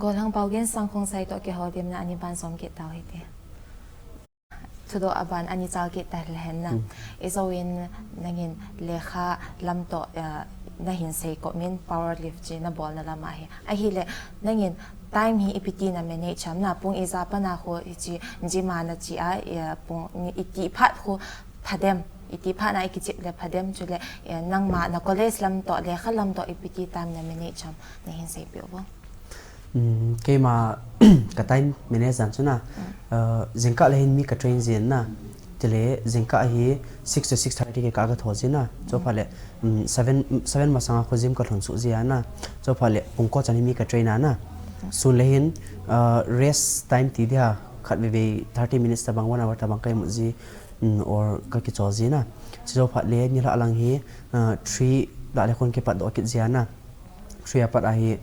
Golhang Paogen Sangkhong sai toh kihoulimna ani ban som kit tau hite. Thudoh aban ani chal kit ta lehen na. Hmm. Ijouvin nangin lekha lam toh, ah, nahin sei komin power lift chi nabolna lam ahi. Ahile nangin time hi ipi ti na manage ham na, pung ija pana ho ichi gym a nachi a, ah, pung ni iti phat ho phadem, iti phat na ikichep le phadem chule, ah, nangma na college lam toh lekha lam toh ipi ti time na manage ham nahin seipeh uvo. Um, keima ka time manage dan chu na, uh, jingkah le hin mi ka train jin na, chule jingkah hi six to six thirty kikah ka thou jin na, chuphat le, um, seven, seven masanga khu gym ka lhun suh jia na, chuphat le pung ko chan hi mi ka train a na, sun le hin, uh, rest time ti dia khat veve thirty minutes tabang, one hour tabang ka imut ji, um, or ka kichol ji na, chuphat le nilhah lang hi, uh, three lah le khun kipat doh kit jia na, three apat ahi,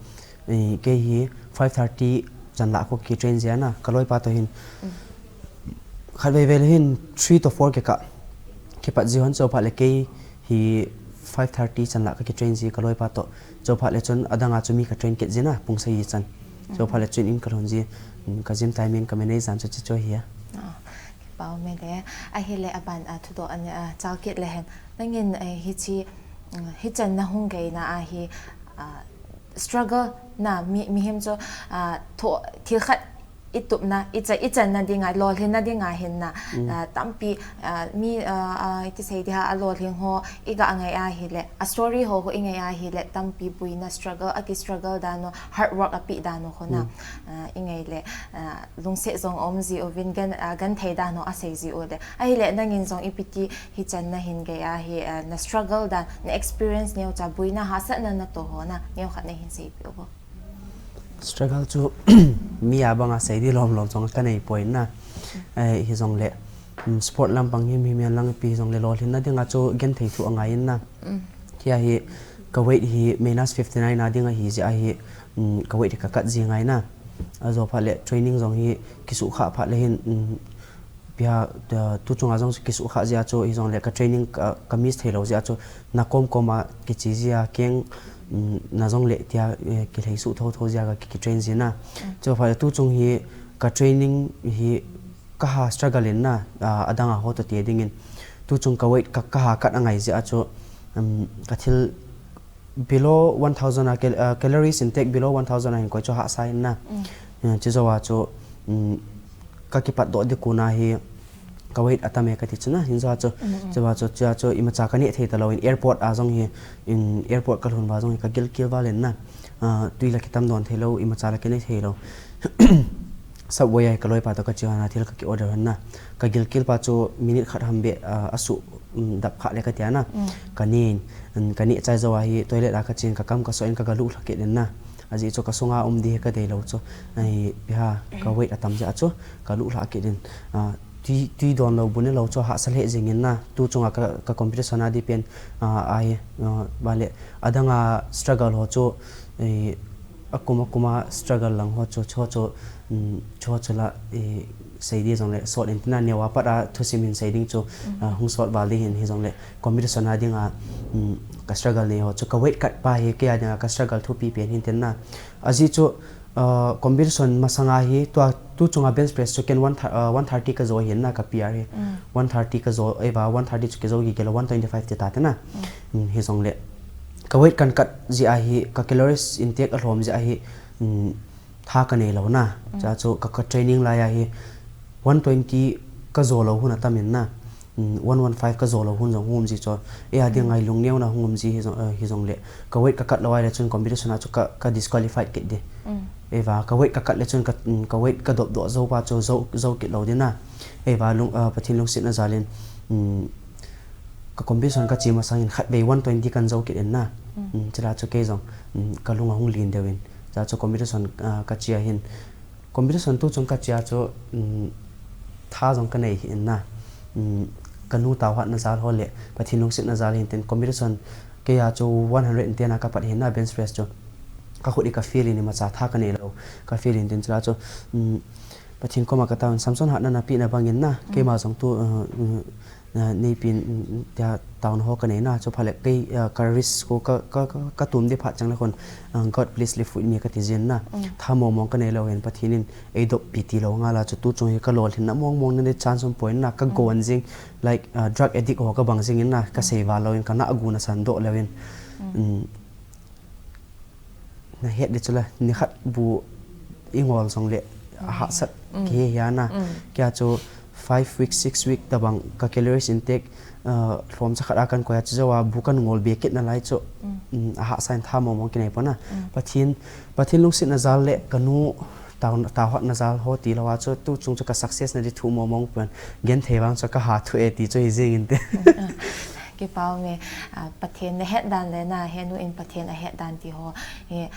eh, kei hi five thirty chan lah khu kitrain jia na, ka loipa toh hin. Mm. Khat veve le hin three to four kikah kipat ji hon, chuphat le kei hi five thirty chan lah ka kitrain ji ka loipa toh. Chuphat le chun adang a chu mi ka train kit ji na, pung sagi chan. Mm. Chuphat le chun in ka lhun ji, mm, ka gym timing ka manage dan chu chuchu ahi a. Ah, kipah ume le. Ahile aban, ah, thudoh ani, ah, chal kit le hen. Nangin, eh, hichi, mm, hichan na hung gei na ahi, ah, struggle na mi, mihem chu, ah, tho, thil khat i tup na, i cha, i chan na dinga, lolhin na dinga hin na, mm, ah, tampi, ah, mi, ah, ah, iti sei dia, a lolhin ho, i ga ngai ahile, a story ho, ho i ngai ahile, tampi buina struggle, a ki struggle dan u, hard work a pe dan u ho na, mm, ah, i ngai le, ah, lungset jong um ji uvin gan, ah, genthei dan u a sei ji u le. Ahile, nangin jong ipi ti hichan na hin gei ahi, ah, na struggle dan, na experience neocha buina hahsatna na toh ho na, neokhat nahin seipeh uvo. Struggle chu mi a banga sei di lom lom jong ka nei poi na. Eh, hijongle, mm, sport lampang himhim hen lang ipi hijongle lolhin na dinga chu genthei thu angai in na. Mm. Hia hi ka weight hi minus fifty nine a ding ahi jeh a hi, mm, ka weight hi ka cut ji ngai na. Ajo phat le training jong hi kisuhkhah phat le hin, mm, pia, ah, tu chunga jong kisuhkhah jeh a chu, hijongle ka training ka, ka miss thei lou jeh a chu, na kom kom a kichi jia keng, mm, na jongle tia, eh, kilhei suh tho tho jia ka ki, ki train ji na. Mm. Chuphat le tu chung hi ka training hi ka ha struggle in na, ah, adang a ho toh ti dingin. Tu chung ka weight ka, ka ha cut angai jeh a chu, um, ka thil below one thousand a cal-, uh, calories intake below one thousand a hin koi chu hahsa in na. Mm. Uh, chujou a chu, um, ka kipat doh di kon a hi ka weight atam e kati chu na. Hinjou a chu, mm, mm, chujou a chu, chujou a chu imacha ka neh thei talou in airport a jong hi, in airport ka lhun uva jong hi ka gilkel val in na. Uh, tui la kitam don thei lou, imacha la kineh thei lou. Subway a hi ka loipa toh ka che hon a thil ka ki order hon na. Ka gilkel pa chu minute khat ham beh, ah, asuh, um, dap kha le ka tia na. Mm. Ka neh, um, ka neh chai jou a hi toilet a ka chen ka kam ka so in ka ga luh lha kit in na. Ajeh chu ka sunga um di hi ka dei lou chu. Ai, ipi ham, ka weight atam jeh a chu ka luh lha kit in. Ah, tui, tui don lou bu ne lou chu hahsa lheh jing in na. Tu chunga ka, ka competition a di pen, ah, ahi, ah, vale. Adang a struggle ho chu, eh, akum akum a struggle lang ho chu, chu chu, um, chu chu la, eh, sei di jongle sot in tina neo a pat a thusim hin sei ding chu, mm, ah, hung sot val di hin hijongle competition a dinga, um, ka struggle nei ho chu ka weight cut pa hi kei a dinga ka struggle thupi pen hin tin na. Ajeh chu, ah, competition masanga hi tua, tu chunga bench press chu ken one thir-, ah, one thirty ka jo hin na ka P R hi. Mm. One thirty ka jo, eiva one thirty chu ka jo gige lou one twenty-five ti ta te na. Mm. Um, hijongle ka weight kan cut jeh a hi, ka calories intake alhom jeh a hi, um, tha ka nei lou na. Mm. Chua chu ka, ka training lai a hi one twenty ka jo lou hun atam in na. Mm, one one five ka jo lou hun jong hung um ji chu. Ei a dinga, mm, lungneo na hung um ji hi jong, eh, hijongle. Ka weight ka cut lou a le chun competition a chu ka, ka disqualified kit di. Mm. Eiva, ka weight ka cut le chun ka, mm, ka weight ka dop doh jou pa chu jo, jo kit lou di na. Eiva, lung, ah, Pathen lungsetna jal in, mm, ka competition ka che masang in khatvei one twenty kan jo kit in na. Mm. Mm, chule chu kei jong, mm, ka lung ahung len deu in. Chua chu competition, ah, ka che a hin. Competition tu chung ka che a chu, um, tha jong ka nei hih in na. Um, ka nu tauhatna jal ho le Pathen lungsetna jal hin tin competition kei a chu one hundred and ten a ka pat hin na bench press chu. Ka khut hi ka feel in imacha tha ka nei lou. Ka feel in tin chula chu, um, Pathen koma ka tao in Samson hatna na pehna bang in na. Mm. Keima jong tu, uh, um, Neipin tia taona ho kanei na, chuphat le kei ka risk ko ka ka ka tum di phat chang le khun, God please live with me kati jin na. Tha mong mong kanei lou hin Pathen in eidoppi tilou ngal a chu tuchung hi kalolhin na mong mong na di chance um poi na, kagon jing, like drug addict ho kabang jing in na, kasei val lou in kana gu na san doh lou in. Nahet di chu la, nikhat bu ingol jong le ahahsat kihe hia na. Kei a chu five week, six week tabang ka calories intake lhomcha khat a kan koi a chu jou a bu kan ngol be kit nalai chu. Ahahsa in tha mong mong kinei pon a. Pathen, Pathen lungsetna jal le kanu taohotna jal ho tilou a chu tuchung chu ka success na di thu mong mong pon, genthei vang chu kaha thu e ti chu hi jing inte. Kipa ume, Pathen nahet dan le na, henu in Pathen ahet dan ti ho hi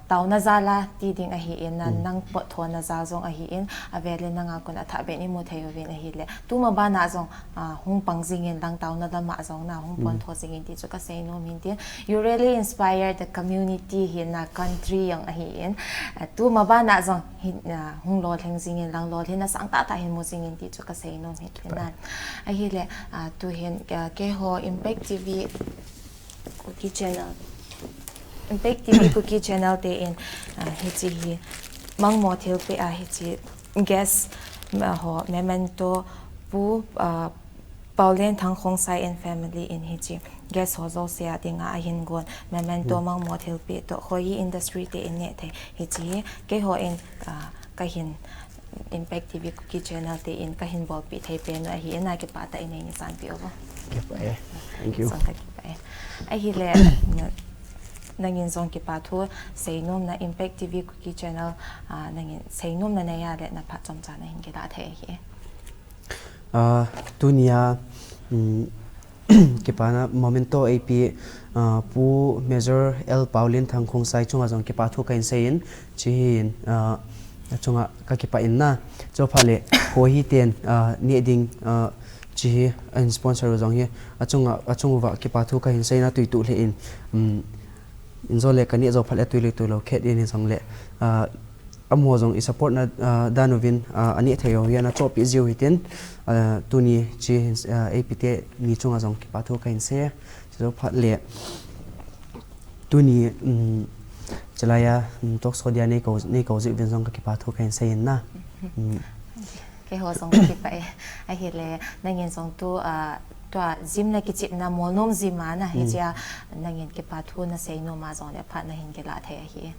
taona jal a ti ding ahi in, nang potthona jal jong ahi in, avel in nanga kon athah beh in imu thei uvin ahile, tuma bana jong hung pang jing in, lang taona lama jong na hung pontho jing in ti chu kasei nom hin tin. You really inspire the community hi na, country jong ahi in, tuma bana jong hung lolhing jing in, lang lolhinna sangtah tah hin mu jing in ti chu kasei nom hin tin na. Ahile, tuhin keiho Impact TV Kuki Channel, Impact TV Kuki Channel te in hiche hi mangmo thilpeh a hiche guest ho memento Pu Paolienthang Khongsai and family in hiche guest ho jouse a dinga ahin gon memento mangmo thilpeh toh khoi industry te in neh thei hiche keiho in kahin Impact TV Kuki Channel te in kahin bolpeh thei pen u ahi in, akipah tah in nei sanpeh uvo. Kipah e. Thank you. Ahile nangin jong kipa thu seinomna Impact TV Kuki Channel nangin seinomna nei a le naphat chomcha nahin kilah thei ahi. Tunia kipana memento eipeh Pu Major L Paolienthang Khongsai chunga jong kipa thu kahin sei in, chuhin achunga kakipah in na. Chuphat le kho hiten neh ding chuhi ahin sponsor u jong hi achunga, achung uva kipa thu kahin sei na, tuituh lheh in, injo le kaneh jou phat le tui le tuilou khet in hijongle amaho jong i support na dan uvin aneh thei ho hi ana chohpeh jiu hitin, tuni chuhin eipeh teni chunga jong kipa thu kahin sei. Chujou phat le tuni chulai a talk show dia neikou, neikou jiu vin jong kakipa thu kahin sei in na. Keiho jong kakipah e. Ahile nangin jong tu tua gym na kichepna Molnom gym a na hichea nangin kipa thu nasei nom a jongle phat nahin kilah thei ahi.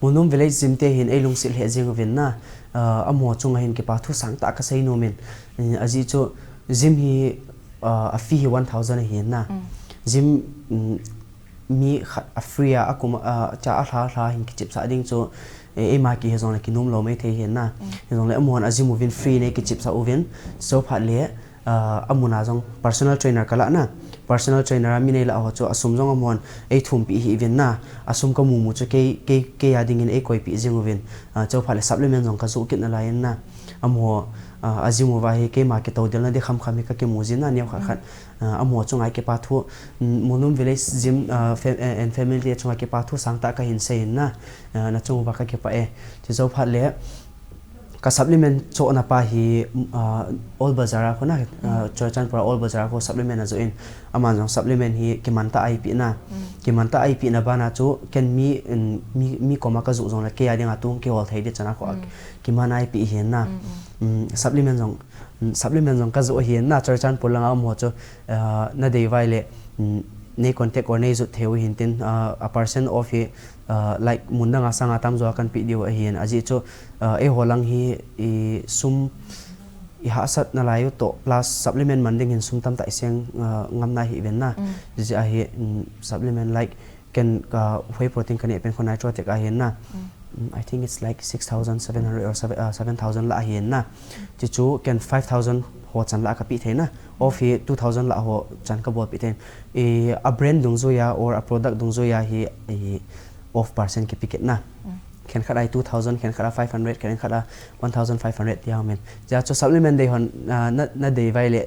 Molnom Village Gym te hin eilungset lheh jeng uvin na, amaho chunga hin kipa thu sangtah kasei nomin, ajeh chu gym hi a fee hi one thousand ahin na. Gym mi khat a free a, akum a, cha alha lha hin kichepsah ding chu eima kihe jongle kinom lou maithei ahin na. Hijongle amahon a gym uvin free nei kichepsah uvin, chujou phat le amun a jong personal trainer kalah na, personal trainer a mi neilah ho chu asum jong amahon eithumpeh hih uvin na, asum kamu mu chu kei, kei, kei a dingin eikoipeh jeng uvin, chujou phat le supplement jong kajoh kit nalai in na, amaho a gym uva hi keima kitoudelna di khamkham hi kakimu jin na, neokhat khat amaho chunga kipa thu, Molnom Village Gym and family te chunga kipa thu sangtah kahin sei in na, nachung uva kakipah e. Chujou phat le ka supplement chohna pa hi Old Bazar a khu na, Churachandpur a Old Bazar a khu supplement ajoh in, aman jong supplement hi kimantah a eipeh na, kimantah a eipehna bana chu ken mi, mi, mi koma kajoh jongle kei a dinga tung kihol thei di chan a khu kiman a eipeh ahin na. Supplement jong, supplement jong kajoh ahin na, Churachandpur langa umho chu nadei uva ahile nei contact or nei jot thei u hintin, a percent off hi like mun danga sanga tamjo a kanpeh diu ahin, ajeh chu eiho lang hi sum ihahsat nalai u toh plus supplement man ding hin sum tamtah iseng ngam nai hih uvin na. Hijeh a hi supplement like ken ka whey protein kaneh pen khu Nitrotech ahin na. I think it's like six thousand seven hundred or seven thousand lah ahin na. Chuchu ken five thousand ho chan lah kapeh thei na, off hi two thousand lah ho chan kabolpeh thei. A brand dungjuia or a product dungjuia hi off percent kipe kit na. Khenkhat a two thousand, khenkhat a five hundred, khenkhat a one thousand five hundred tia umin. Hijeh chu supplement dei hon nadei uva ahile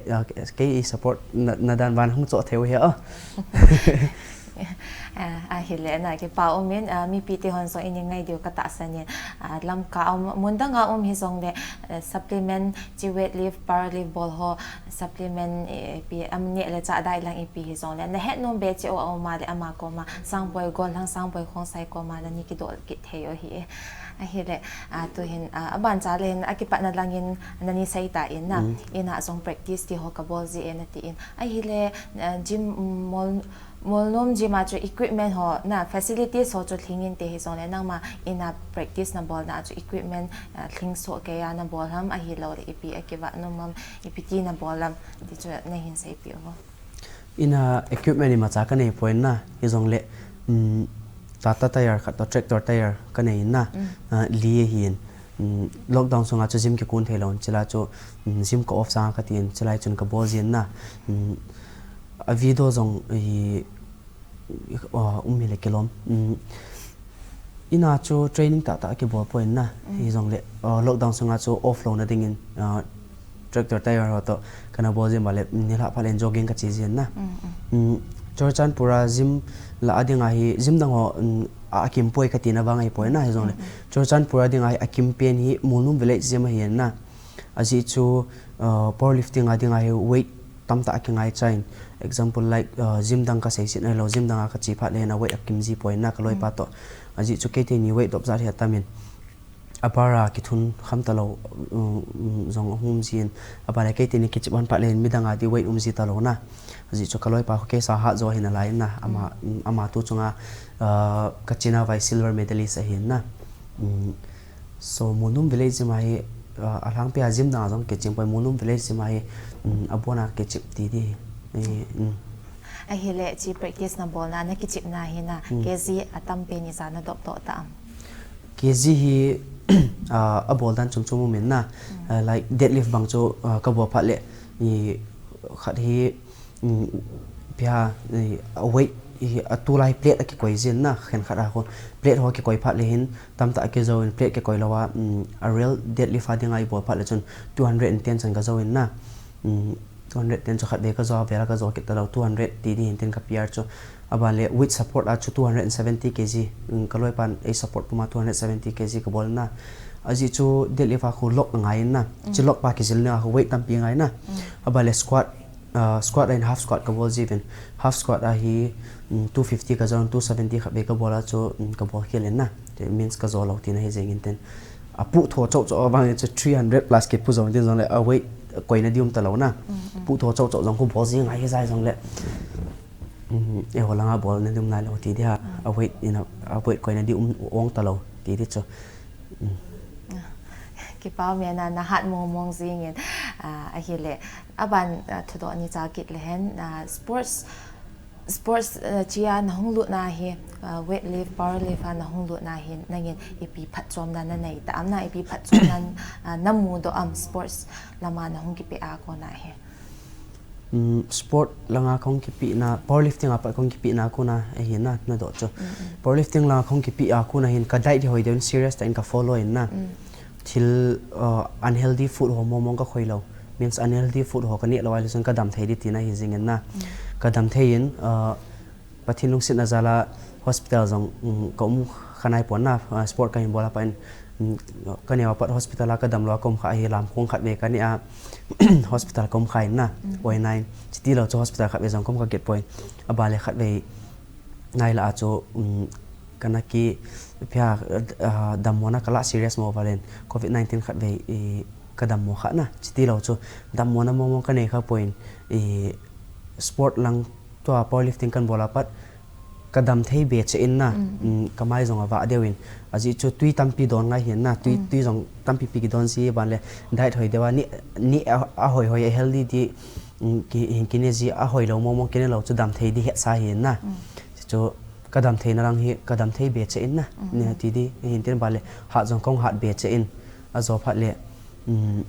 kei support nadan uva hung choh thei u hi a. Ah, ahile na kipa umin, ah, mipi te hon jong in ngai diu katahsan in, ah, Lamka a um, mun dang a um hijongle, ah, supplement chi weight lift, power lift bol ho, supplement, eh, ipi, am, neh le chah dai lang ipi hijongle, na het nom be cheh u a um a le ama koma, Sangboi Gollhang, Sangboi Khongsai koma nani kidoh kit thei u ahi. Ahile, ah, tuhin, ah, aban cha le hin akipatna lang in nani sei tan na, in a jong practice ti ho kabol ji e nati in. Ahile, ah, gym, mm, mol Molnom gym a chu equipment ho na facilities ho chu lhing inte hijongle nangma in a practice na bolna a chu equipment, ah, lhing soh kei a na bol ham ahilouleh ipi a kivah nom ham, ipi ti na bol ham ti chu na hin seipeh u. In a equipment imacha kanei poi na hijongle, um, Tata tyre khat toh tractor tyre kanei na, ah, li ahin. Um, lockdown sunga chu gym kikun thei lou in, chulai chu, um, gym ka off sanga kati in, chulai chun kabol jin na. Um, a video jong hi, uh, um hile kilom. Um, in a chu training tahtah kibol poi na, hijongle, uh, lockdown sunga chu off louna dingin, uh, tractor tyre ho toh kana bol jin, vale, nilhah phat le jogging kache jin na. Um, Churachandpur a gym lah a dinga hi, gym dang ho, um, a, akim poi katina vang ahipoi na, hijongle Churachandpur a dinga hi akim pen hi Molnom Village gym ahi na. Ajeh chu, uh, powerlifting a dinga hi weight tamtah a kingai chain. Example like, uh, gym dang kasei set nailou, gym dang a kache phat le hin a weight akim ji poi na kaloipa toh. Ajeh chu keiteni weight dop jat hi atamin. Apara kithun kham talou, um, um, jong ahung um jin. Abale keiteni kichep hon phat le hin midang a di weight um ji talou na. Ajeh chu kaloipa khu keisa hat jo ahi nalai na. Ama, um, ama tu chunga, uh, kachina vai silver medalist ahi na. Um, so Molnom Village gym a hi, uh, alhangpi a gym dang a jong kichep poi, Molnom Village gym a hi, um, abona kichep ti di. Eh, um. Ahile chi practice na bolna, na kichepna hi na, kg atam pen ija na dop doh ta am? Kg hi, ah, abol dan chom chom um in na, ah, like deadlift bang chu, ah, kabol phat le, i khat hi, um, pia, i, a weight, i, a tulai plate a kikoi jin na, khenkhat a khu plate ho kikoi phat le hin, tamtah a kijou in plate kikoi lou a, um, a real deadlift a dinga ibol phat le chun two hundred and ten chan kajou in na, um, two hundred ten chu khatvei kajou, avel a kajou kit talou, two hundred ti di hin tin ka P R chu. Abale weight support a chu two hundred and seventy K G, um, kaloipan ei support puma two hundred seventy K G kabol na. Ajeh chu deadlift a khu log angai na. Chu log pa kijil na khu weight tampi angai na. Abale squat, uh, squat and half squat kabol jiuvin. Half squat a hi, um, two fifty kajou, two seventy khatvei kabol a chu, um, kabol khel in na. That means kajou lou tina hi jeng in tin. A puh tho chauh chauh a vang chu three hundred plus kipu jong tin jongle a weight koina di um talou na. Puh tho chauh chauh jong khu bol jing ahi jai jongle. Um, eiho langa bolna di um nailou ti di ha. A weight in a, a weight koina di um ong talou ti di chu. Um. Kipa um e na, na hat mong mong jing in, ah, ahile. Aban, ah, thudoh ni cha kit le hen, ah, sports Sports, eh, chia na hung lutna hi, eh, weight lift, power lift a na hung lutna hi, nangin ipi phatchomna na nei ta am, na ipi phatchomna, ah, na mudoh am sports lama na hung kipeh a kona hi? Mm, sport langa kahung kipehna, powerlifting a pat kahung kipehna kona, ahi na, na doh chu. Mm, mm. Powerlifting langa kahung kipeh a kona hin ka diet hi hoi deuh in serious tah in ka follow in na. Mm. Thil, uh, unhealthy food ho mong mong ka khoi lou. Means unhealthy food ho ka neh lou ahile chun ka dam thei di tina hi jing in na. Mm. Ka dam thei in, uh, Pathen lungsetna jal a hospital jong, um, ka um kha nai pon na, uh, sport ka hin bol a pat in, um, ka neo a pat hospital a ka dam lou a ka um kha ahi lamkhong khatvei ka neh a hospital ka um kha in na, mm, oi nai. Chiti lou chu hospital khatvei jong ka um kha kit poi. Abale khatvei nai lah a chu, um, kana ki, phia, ah, dammona ka lah serious mo valen, covid nineteen khatvei, i, ka dammo kha na, chiti lou chu, dammona mong mong ka nei kha poi in, i, sport lang tua powerlifting kan bol a pat, ka dam thei be cheh in na, mm, mm, ka mai jong avah deuh in, ajeh chu tui tampi don ngai hin na, tui, mm, tui jong tampi pi kidon ji ban le, diet hoi deuh a, ni, ni a, a hoi hoi a healthy di, mm, ki, hin kine ji a hoi lou mong mong kine lou chu dam thei di hetsa hin na. Mm. Chu ka dam theina lang hi, ka dam thei be cheh in na. Mm. Ni ti di, hin tin ban le, hat jong kahung hat be cheh in, ajo phat le, mm,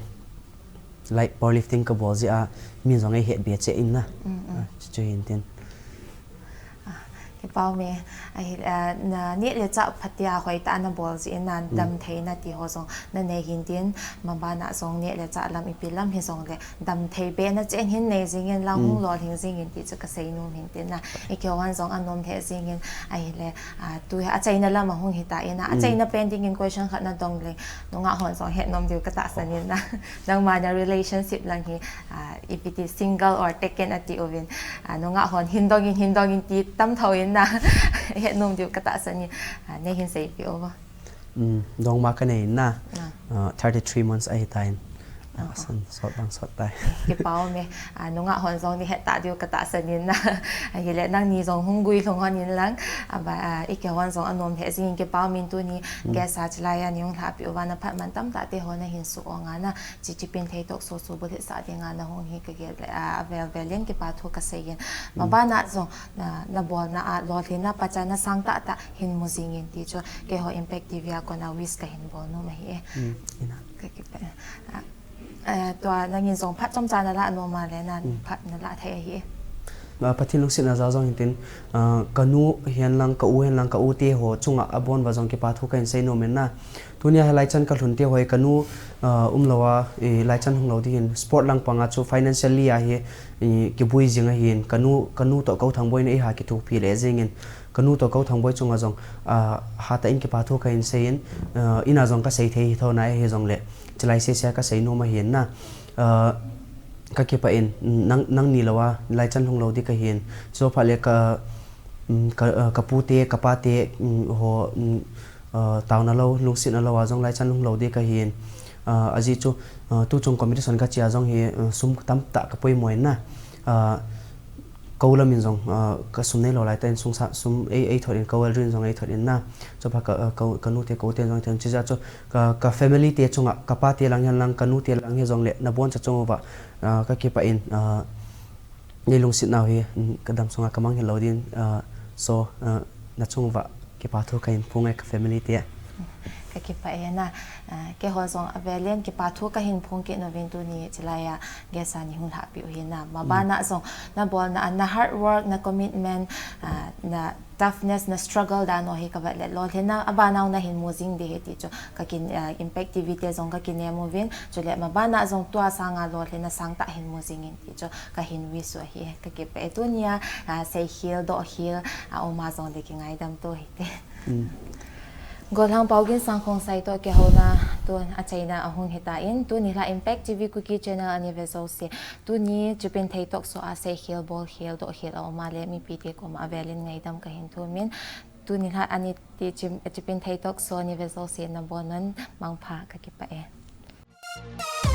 like powerlifting ka bol jeh a, min jong ei het be cheh in na. Mm, mm. Ah, chu, chu hin tin. Ah, Kipah ume, ahi, ah, na neh le chah phatea hoitah a nabol jeh in na damtheina ti ho jong nanei hintin, mabana jong neh le chah lam ipi lam hijongle damthei be na chen hin nei jingin lang hung lolhing jingin ti chu kasei nom hintin na. Ikihon jong anom lheh jingin ahile, ah, tu hi achaina lam ahung hita in na, achaina pen dingin question khat nadong le, nungah hon jong hetnom diu katahsan in na. Nangma na relationship lang hi, ah, ipi ti single or taken ati uvin, ah, nungah hon hindong in, hindong in ti tam thou in na. Hetnom diu katahsan in, ah, neihin seipeh uvo. Dongma kanei in na. Ah, thirty three months ahitan. San sot bang sot tai. Kipah ume, ah, nungah hon jong neihet ta diu katahsan in na. Ahile nangni jong hung guilhung hon in lang. Aba, ah, ikihon jong anom lheh jingin kipah umin tuni guest a chulai a neihung lhahpeh uva naphat man tamtah te ho nahin suh ong a na. Chi, Chipinthei Talk Show chu bulhit sah dinga nahung hi kagel le, ah, avel vel in kipathu kasei in. Mabana jong, ah, nabolna a lolhinna pacha nasang tahtah hin mu jingin ti chu keiho Impact T V a kona wish kahin bol nom ahi e. Kakipah e. Ah, eh, tua nangin jong phat chomcha nalah nom a le na phat nalah thei ahi e. Pathen lungsetna jal jong hintin, ah, kanu hihen lang, ka u hihen lang, ka u te ho chunga abon uva jong kipathu kahin sei nom in na. Tunia hi laichan kalhun te ho hi kanu, ah, umlou a, eh, laichan hunglou dingin sport lang panga chu financially a hi, eh, kibui jing ahin, kanu, kanu toh Kou Thangboi in eiha kithopi le jingin, kanu toh Kou Thangboi chunga jong, ah, hatah in kipathu kahin sei in, ah, ina jong kasei thei hi thona hijongle, chulai sese a kasei nom ahin na. Ah, kakipah in, nang, nangni lou a laichan hunglou ding kahin, chuphat le ka, um, ka, ah, ka pu te, ka pa te, um, ho, um, ah, taona lou, lungsetna lou a jong laichan hunglou ding kahin. Ah, ajeh chu, ah, tuchung competition kache a jong hi, ah, sum tamtah kapoimo in na. Ah, kou lam in jong, ah, kasum neilou laitah in sum sa, sum ei, eithot in, kou elrin jong eithot in na. Chuphat ka, ah, ka, kanu te, kou te jong eithot in, chujeh a chu ka, ka family te chunga, ka pa te lang hihen lang, kanu te lang hijongle naboncha chung uva, ah, kakipah in, ah, neilungset nau hi, um, kadam sunga kamang hilou din, ah, so, ah, nachung uva kipathu kahin phong e ka family te. Kakipah e na, ah, keiho jong avel in kipathu kahin phong kit nouvin tuni chulai a guest a neihung lhahpeh u hi na. Mabana jong nabolna a na hard work, na commitment, ah, na toughness, na struggle dan ho hi kavet le lolhinna abana nahin mu jing ding ahi ti chu kakin, ah, Impact T V te jong kakinem uvin, chule mabana jong tua sanga lolhinna sangtah hin mu jingin ti chu kahin wish u ahi. Kakipah e, tunia, ah, seikhel, dohkhel, ah, aum a jongle kingaidam to hite. Gollhang Paogin Sangkhongsai toh kihouna tun achaina ahung hitan, tuni lha Impact T V Kuki Channel a neive jouse, tuni Chipinthei Talk Show a seikhel, bolkhel, dohkhel aum a le mipi te koma avel in ngaidam kahin thumin, tuni lha ani ti Chipinthei Talk Show neive jouse nabonun mangpha, kakipah e.